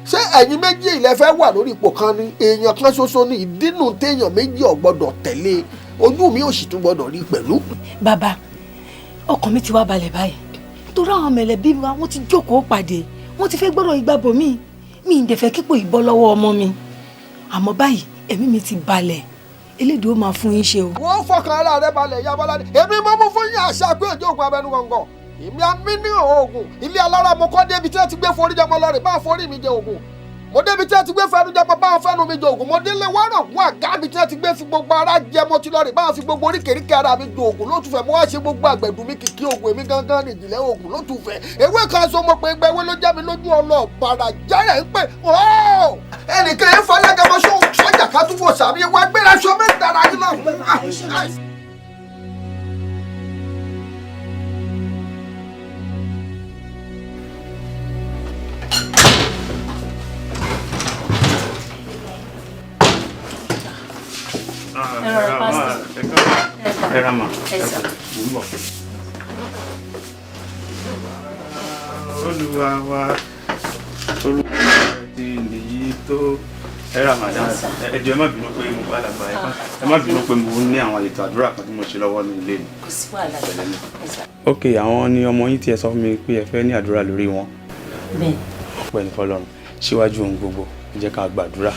Ṣé ẹ̀yin méjì ilẹ̀ fẹ́ wà lórí ipò kan ni? Èèyàn kan ṣoṣo ni, ìdínú téèyàn méjì ò gbọ́dọ̀ tẹ̀lé, ojú mi ò sì tún gbọ́dọ̀ rí pẹ̀lú. Bàbá, ọkàn mi ti wá balẹ̀ báyìí torí àwọn mẹ̀lẹ́bí wa wọ́n ti jókòó pàdé, wọ́n ti fẹ́ gbọ́dọ̀ ìgbàbọ̀ mi mi ì dẹ̀fẹ́ kípò ìbọ́ lọ́wọ́ ọmọ mi, àmọ́ báyìí ẹ̀mí mi ti balẹ̀, Elédùà ó máa fún yín ṣe o. Wọ́n fọkàn ara rẹ balẹ̀, ìyá Bọ́lá ni èmi mọ́ mú fún yín àṣà pé òjò ògùn abẹnú gbọ̀ngàn. Èmi àmì ní oògùn ilé alára mo kọ́ débi tí wọ́n ti gbé forí jẹmọ lọ́rẹ̀ bá forí mi jẹ oògùn, mo débi tí wọ́n ti gbé fẹnu jẹmọ bá fẹnu mi jẹ oògùn, mo délé wárọ̀ gún àga mi tí wọ́n ti gbé fi gbogbo ara jẹ mo ti lọ́rẹ̀ bá fi gbogbo oríkèéríkèé ara mi jẹ oògùn lótùfẹ́, mo wá ṣe gbogbo àgbẹ̀dùn mi kìkì oògùn, èmi gangan ní ìjìnlẹ̀ oògùn lótùfẹ́. Ewé kan so mo pe gbẹ ewé ló jẹ́ mi lójú ọlọ́ bàrà jẹ́rẹ̀ ń pè ọ́ ẹnìkan ẹ̀ fọlágàmọ sọ́jà ká túbọ̀ sàmì wá gbéra sọ mẹ́ta ara yín náà. Olúwa wa, Olúwa ti nìyí tó ẹ ra madam, ẹ jọ̀ọ́ ẹ má bínú pé mo bá dàgbà ẹ má bínú pé mo ní àwọn ètò àdúrà kan tí mo ṣe lọ́wọ́ ní ilé mi. Kò sí wàhálà. Ok, àwọn ni ọmọ yín tí ẹ sọ fún mi pé ẹ fẹ́ ní àdúrà lórí wọn. Bẹ́ẹ̀. Ọpẹ́ ní fọ́lọ́run, síwájú ohun gbogbo ẹ jẹ́ ká gbàdúrà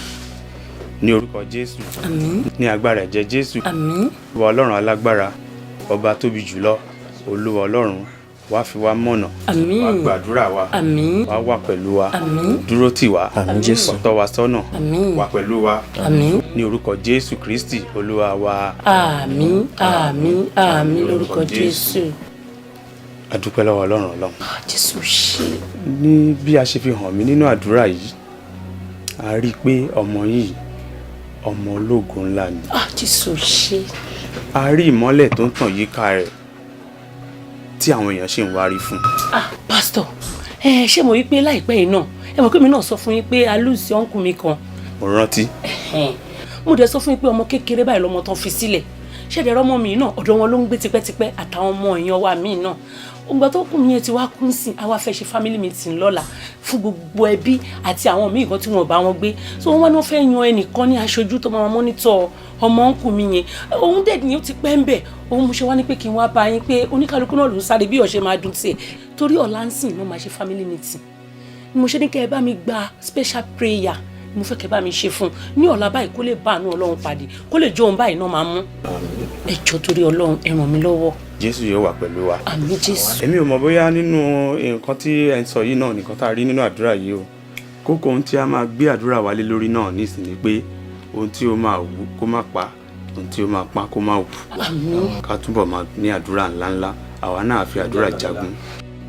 ní orúkọ Jésù. Àmín. Ní agbára ẹ̀jẹ̀ Jésù. Àmín. Olúwa Ọlọ́run alágbára, ọba tóbi jùlọ, Olúwa Ọlọ́run wá fi wá mọ̀nà. Àmín. Wá gbàdúrà wa. Àmín. Wá wà pẹ̀lú wa. Àmín. Dúró tì wá. Àmín Jésù. Tọ́ wa sọ́nà. Àmín. Wà pẹ̀lú wa. Àmín. Ní orúkọ Jésù Kristi Olúwa wa. Àmín, àmín, àmín lórúkọ Jésù. A dúpẹ́ lọ́wọ́ Ọlọ́run Ọlọ́run. Jésù ṣe. Ní bí a ṣe fi hàn mí nínú àdúrà yìí, a rí i pé ọmọ yìí ọmọ ológo ńlá ni. Jésù ṣe. A rí ìmọ́lẹ̀ tó ń tàn yíká rẹ̀ tí àwọn èèyàn ṣì ń wárí fún. Pásítọ̀, ẹ ṣé mo rí pé láìpẹ́ yìí náà ẹ mọ̀ pé mi náà sọ fún yín pé alúùsì ọ̀nkù mi kan. Mo rántí. Mo dẹ̀ sọ fún yín pé ọmọ kékeré báyìí lọmọ tán fi sílẹ̀, ṣẹ̀dẹ̀ rọ́mọ mi náà ọ̀dọ̀ wọn ló ń gbé tipẹ́tipẹ́ àtàwọn ọmọ èèyàn wa míì náà. Ògbà tó kù mí yẹn ti wá kún sí, àwa fẹ́ ṣe family meeting lọ́la fún gbogbo ẹbí àti àwọn míì kan tí wọn bá wọn gbé. So wọn wá ní wọn fẹ́ yan ẹnìkan ní aṣojú tó máa mọ́nítọ̀ ọmọ ń kù mí yẹn. Òun dẹ̀ ni ó ti pẹ́ ń bẹ̀, òun mo ṣe wá ní pé kí n wá bá yín pé oníkálukú náà ló ń sáré bí ọ̀ṣẹ́ máa dùn tiẹ̀ torí ọ̀la ń sìn ló máa ṣe family meeting. Mo ṣe ní kẹ́ ẹ bá mi gba special prayer, mo fẹ́ kẹ́ bá mi ṣe fún un ní ọ̀la báyìí kó lè bá àánú Ọlọ́run pàdé, kó lè jó òun báyìí náà máa mú. Ẹ jọ̀ọ́ torí Ọlọ́run ẹ ràn mí lọ́wọ́. Jésù yóò wà pẹ̀lú wa. Àmín Jésù. Èmi ò mọ̀ bóyá nínú nǹkan tí ẹ ń sọ yìí náà nìkan tá a rí nínú àdúrà yìí o. Kókó ohun tí a máa gbé àdúrà wa lé lórí náà nísìnyí pé ohun tí ó máa wù kó má pa, ohun tí ó máa pa kó má wù. Àmín. Ká túbọ̀ máa ní àdúrà ńláńlá, àwa náà fi àdúrà jagun.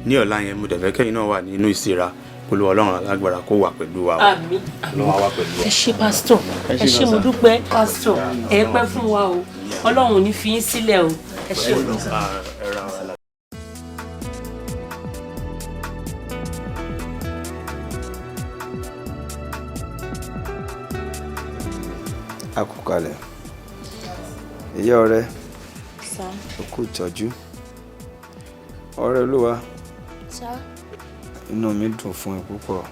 Ní ọ̀la yẹn mo dẹ̀ fẹ́ kẹ́yìn náà wà nínú ìsera, Olúwa Ọlọ́run alágbára kó wà pẹ̀lú wa. Àmín. Ọlọ́run á wà pẹ̀lú wa. Ẹ ṣé pásítọ̀, ẹ ṣé mo dúpẹ́ pásítọ̀, ẹ pẹ́ fún wa o, Ọlọ́run ò ní fi yín sílẹ̀ o, ẹ ṣé o. A kú kalẹ̀. Ìyá ọ̀rẹ́, o kú ìtọ́jú. Ọ̀rẹ́ Olúwa, Inú mi dùn fún ẹ púpọ̀.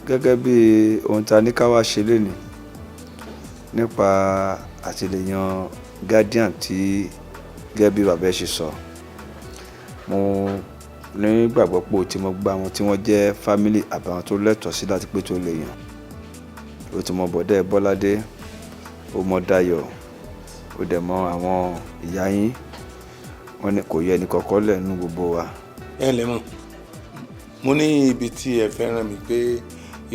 Gẹ́gẹ́ bí ohun tá a ní ká wá ṣe lénìí nípa àtìlẹ́yìn guardian tí gẹ́gẹ́ bí bàbá ẹ ṣe sọ, mo nígbàgbọ́ pé o ti mọ gbogbo àwọn tí wọ́n jẹ́ family àbáwọn tó lẹ́tọ̀ọ́ sí láti pé tó lè yàn. O ti mọ bọ̀dẹ́ Bọ́ládé, o mọ Dayọ̀, o dẹ̀ mọ àwọn ìyá yín. Wọ́n ní kò yẹ ẹnì kọ̀ọ̀kan lẹ̀ nínú gbogbo wa. Ẹ ǹlẹ́ mọ̀, mo ní ibi tí ẹ fẹ́ rán mi pé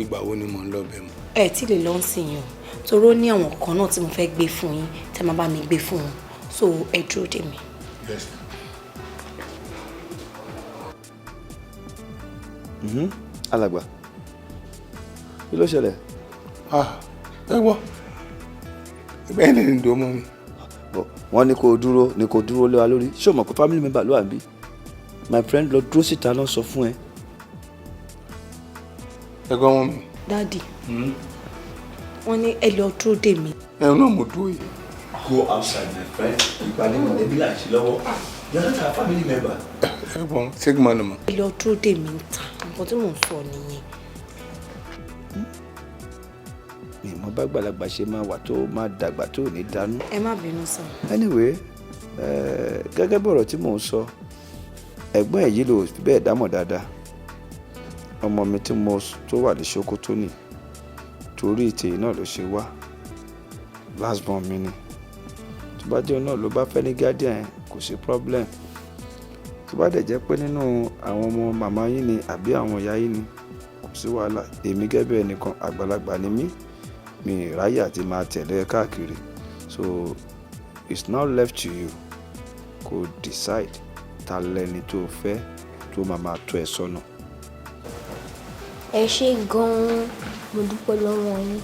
ìgbà wo ni mò ń lọ bẹ̀ mọ́. Ẹ tí lè lọ sí yín o, torí ó ní àwọn kan náà tí mo fẹ́ gbé fún yín tẹ́ máa bá mi gbé fún wọn, so ẹ dúró dè mí. Yes. Alàgbà, kí ló ṣẹlẹ̀? Ẹ wọ bẹ́ẹ̀ ni ìdó mọ́ mi. Wọ́n ní kó dúró, ní kó dúró lé wa lórí. Ṣé o mọ̀ pé family member ló wà níbí? My friend, lọ dúró síta, lọ sọ fún ẹ. Ẹ gbọ́ wọn mi. Daddy, wọ́n ní ẹ lọ dúró dè mí. Ẹ náà mo dúró yìí. Go outside, my friend. Ìpàdé mọ̀lẹ́bí là ń ṣe lọ́wọ́. You are not our family member. Ẹ gbọ́n sigma ni mo. Ẹ lọ dúró dè mí ta, nǹkan tí mò ń sọ nìyẹn. Mi mọ bá gbàlagbà ṣe máa wà tó máa dàgbà tó ní dánú. Ẹ má bínú sir. Anyway, gẹ́gẹ́ bọ̀rọ̀ tí mò ń sọ, ẹ̀gbọ́n ẹ̀ yìí ló fi bẹ́ẹ̀ dámọ̀ dáadáa. Ọmọ mi tí mo tó wà ní Sokoto ni, torí ìtẹ̀yìn náà ló ṣe wá. Last born mi ni. Tó bá jẹ́ òun náà ló bá fẹ́ ní guardian, kò sí problem. Tó bá dẹ̀ jẹ́ pé nínú àwọn ọmọ màmá yín ni àbí àwọn ìyá yín ni, kò sí wàhálà. Èmi gẹ́gẹ́ bí ẹnìkan, àgbàlagbà ni mí, mi ì ráyè àti máa tẹ̀lé ẹ káàkiri. So it's now left to you kó decide ta lẹni tó fẹ́ tó máa máa tọ́ ẹ sọ́nà. Ẹ ṣé gan-an, mo dúpẹ́ lọ́wọ́ yín.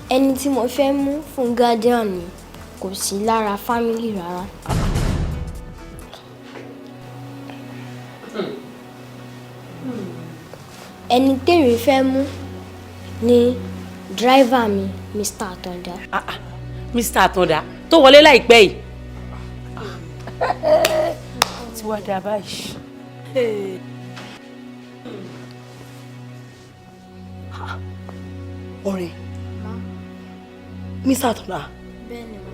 Ẹni tí mo fẹ́ mú fún guardian mi kò sí lára family rárá. Ẹni tèmi fẹ́ mú ni driver mi, Mr. Atanda. Mr. Atanda tó wọlé láìpẹ́ yìí. Ó ti wá dà báyìí. Ọ̀rẹ́, Mr. Atanda. Bẹ́ẹ̀ni ma.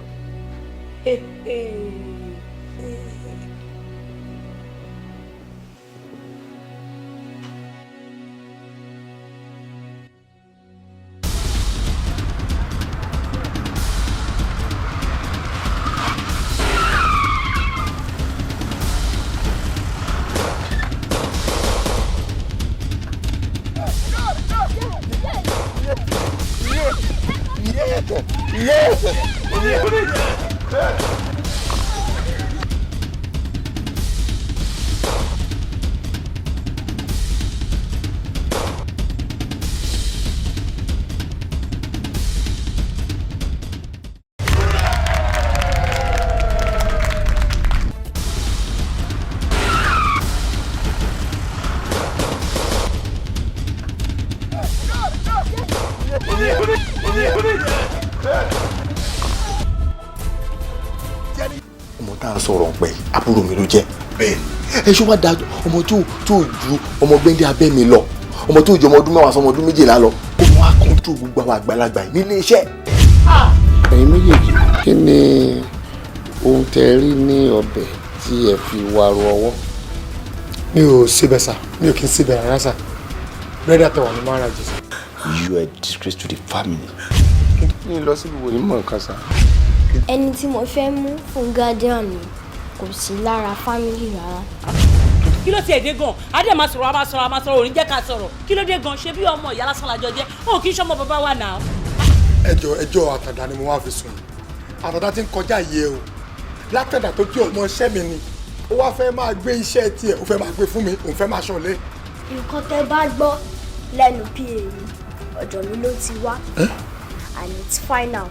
Ọmọ tá à ń sọ̀rọ̀ pẹ̀, àbúrò mi ló jẹ́. Bẹ́ẹ̀ ni, ẹ ṣó wá da ọmọ tó ju ọmọ gbẹ́ndé abẹ́ mi lọ, ọmọ tó ju ọmọ ọdún 10 sọmọ ọdún 12 lọ, kó mọ akọ́ńtò gbogbo àwọn àgbàlagbà yìí nílé iṣẹ́. Ẹ̀yin méjèèjì, kí ni ohun tẹ́ rí ní ọbẹ̀ tí ẹ fi wàrú ọwọ́? Mi ò síbẹ̀ sà, mi ò kí ń síbẹ̀ rárá sà. Búrẹ́dì àtẹwà ni máa ń ra jù sà. You are a disgrace to the family. Kí ni lọ síbi wo ni mọ̀ nǹkan sá? Ẹni tí mo fẹ́ mú fún guardian mi kò sí lára family rárá. Kí ló tiẹ̀ dé gan? Adé máa sọ̀rọ̀, a máa sọ̀rọ̀, a máa sọ̀rọ̀, òní jẹ́ ká sọ̀rọ̀. Kí ló dé gan? Ṣé bí ọmọ ìyá lásán lájọ jẹ́? Ó kì í ṣọmọ bàbá wa nà. Ẹjọ́ Àtàndá ni mo wá fi sùn. Àtàndá ti ń kọjá yìí o. Látàndá tó jẹ́ ọmọ iṣẹ́ mi ni. Ó wá fẹ́ máa gbé iṣẹ́ tiẹ̀, ó fẹ́ máa gbé fún mi, òun fẹ́ máa ṣọ̀lẹ. Nǹkan tẹ́ bá gbọ́ lẹ́nu PA mi, ọ̀dọ̀ mi ló ti wá. And it's final.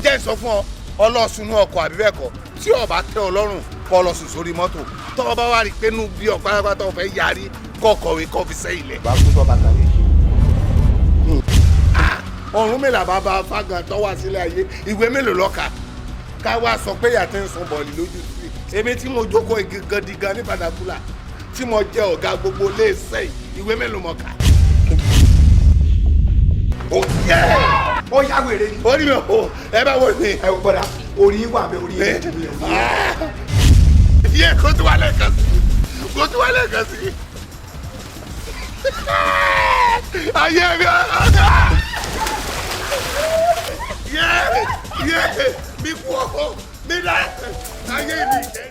Jẹ́ sọ fún ọ, ọlọ́sùnú ọkọ̀ àbí bẹ́ẹ̀ kọ́, tí ó bá tẹ́ ọ lọ́rùn kọ́ lọ sùn sórí mọ́tò, tọ́ ọ bá wá rí i pé nú bí ọ pátápátá ọ fẹ́ yarí, kọ́ kọ̀wé kọ́ fi sẹ́yìn lẹ̀. Bá kú tọ́ bàtà lè ṣe. Ọ̀run mélòó bàbá Fágan tó wá sílé ayé, ìwé mélòó lọ́ka ká wá sọ pé ìyá ti ń sun bọ̀ọ̀lì lójú títì Èmi tí mo jókòó igi gandigan ní padàkúlà tí mo jẹ ọ̀gá gbogbo iléeṣẹ́ yìí, ìwé mélòó mo kà. Ó yẹ ó yá wèrè ni. Orí mi ò ẹ bá wọ mi. Ẹ gbọ́dọ̀ orí wà bẹ orí ẹ jù mí. Yẹ kó tó wà lẹ́ẹ̀kan sí, kó tó wà lẹ́ẹ̀kan sí. Ayé mi ọ̀gá. Yẹ yẹ mi kú ọ mi dá ayé mi jẹ.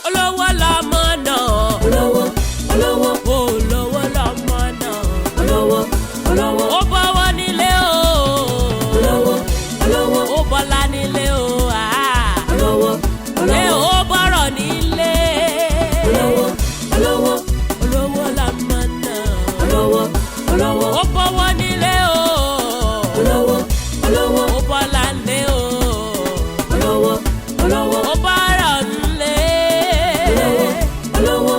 Olówó lọmọ náà. Olówó, olówó. Olówó lọmọ náà. Olówó, olówó. Ó bọ́wọ́ nílé o. Olówó, olówó. Ó bọ́lá nílé o. Olówó, olówó. Ẹ ó bọ̀rọ̀ nílé. Olówó, olówó. Olówó lọmọ náà. Olówó, olówó. Ó bọ́wọ́ nílé o. Olówó, olówó. Ó bọ́lá nílé o. Olówó, olówó. Ó bọ̀rọ̀ nílé. Olówó, olówó.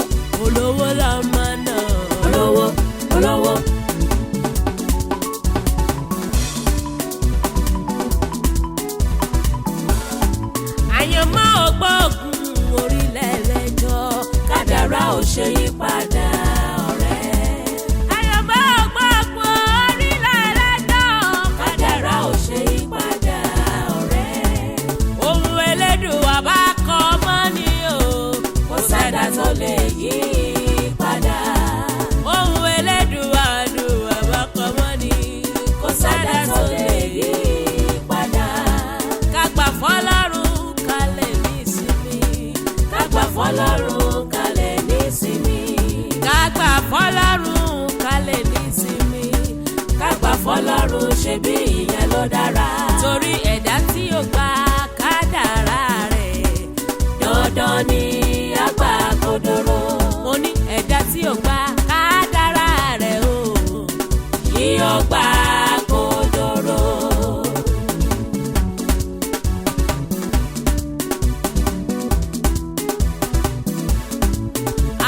Olówó lọmọ náà. Olówó, olówó. Àyànmọ́ ògbóògùn orílẹ̀ lẹ́jọ́, kádàrá ò ṣe yí padà ọ̀rẹ́. Àyànmọ́ ògbóògùn orílẹ̀ lẹ́jọ́, kádàrá ò ṣe yí padà ọ̀rẹ́. Ohun Elédùà bá kọ mọ́ ni o, kò sẹ́dá tó lè yí padà. Ohun Elédùà dùà bá kọ mọ́ ni, kò sẹ́dá tó lè yí padà. Ká gbà fọ́lọ́run ká lè ní ìsinmi. Ká gbà fọ́lọ́run ká lè ní ìsinmi. Ká gbà fọ́lọ́run ká lè ní ìsinmi. Ká gbà fọ́lọ́run ṣe bí ìyẹn ló dára. Torí ẹ̀dá tí ó gba kádàrá rẹ̀ dandan ni àgbà kodoro. Mo ní ẹ̀dá tí ó gba kádàrá rẹ̀ o, yóò gbà kodoro.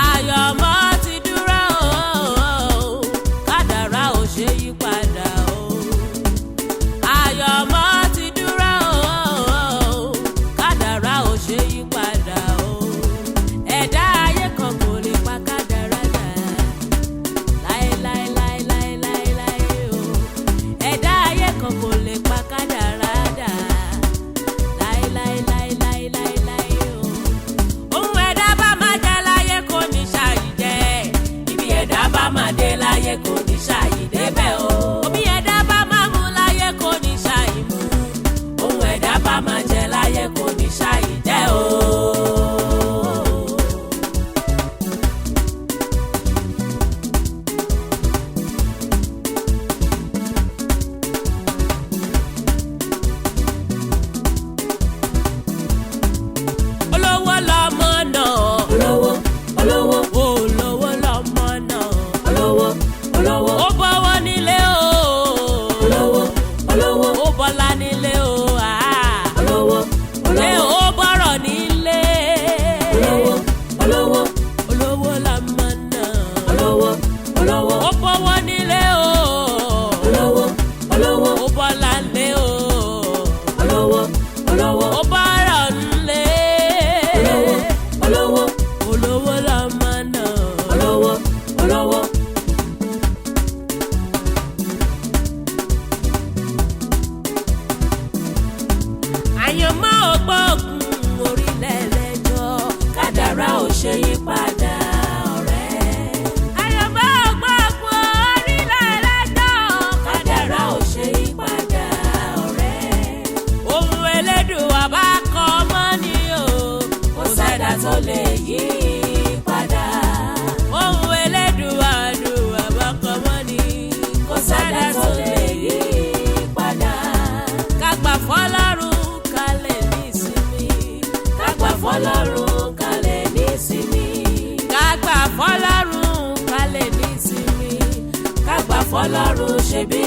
Àyànmọ́ ti dúró o, kádàrá ò ṣe yí padà o. Àyànmọ́ ti dúró o, kádàrá ò ṣe yí padà o. Ẹ̀dá ayé kan kò lè pa kádàrá dà láéláéláéláéláé o. Ẹ̀dá ayé kan kò lè pa kádàrá dà láéláéláéláéláé o. Ohun ẹ̀dá bá máa jẹ láyé kò ní ṣàì jẹ. Ibi ẹ̀dá bá máa dé láyé kò ní ṣàì débẹ̀ o. Omi ẹ̀dá bá máa mu láyé kò ní ṣàì mu. Ohun ẹ̀dá bá máa jẹ láyé kò ní ṣàì jẹ o. Olówó lọmọ náà. Olówó, olówó. Olówó lọmọ náà. Olówó, olówó. Ó bọ́wọ́ nílé o. Olówó, olówó. Ó bọ́lá nílé o. Olówó, olówó. Ẹ ó bọ̀rọ̀ nílé. Olówó, olówó. Olówó lọmọ náà. Olówó, olówó. Ó bọ́wọ́ nílé o. Olówó, olówó. Ó bọ́lá nílé o. Olówó, olówó. Ó bọ̀rọ̀ nílé. Olówó, olówó. Olówó lọmọ náà. Olówó, olówó. Àyànmọ́ ògbóògùn orílẹ̀ lẹ́jọ́, kádàrá ò ṣe yí padà ọ̀rẹ́. Àyànmọ́ ògbóògùn orílẹ̀ lẹ́jọ́, kádàrá ò ṣe yí padà ọ̀rẹ́. Ohun Elédùà bá kọ mọ́ ni o, kò sẹ́dá tó lè yí padà. Ohun Elédùà dùà bá kọ mọ́ ni, kò sẹ́dá tó lè yí padà. Ká gbà fọ́lọ́run ká lè ní ìsinmi. Ká gbà fọ́lọ́run ká lè ní ìsinmi. Ká gbà fọ́lọ́run ká lè ní ìsinmi. Ká gbà fọ́lọ́run ṣe bí.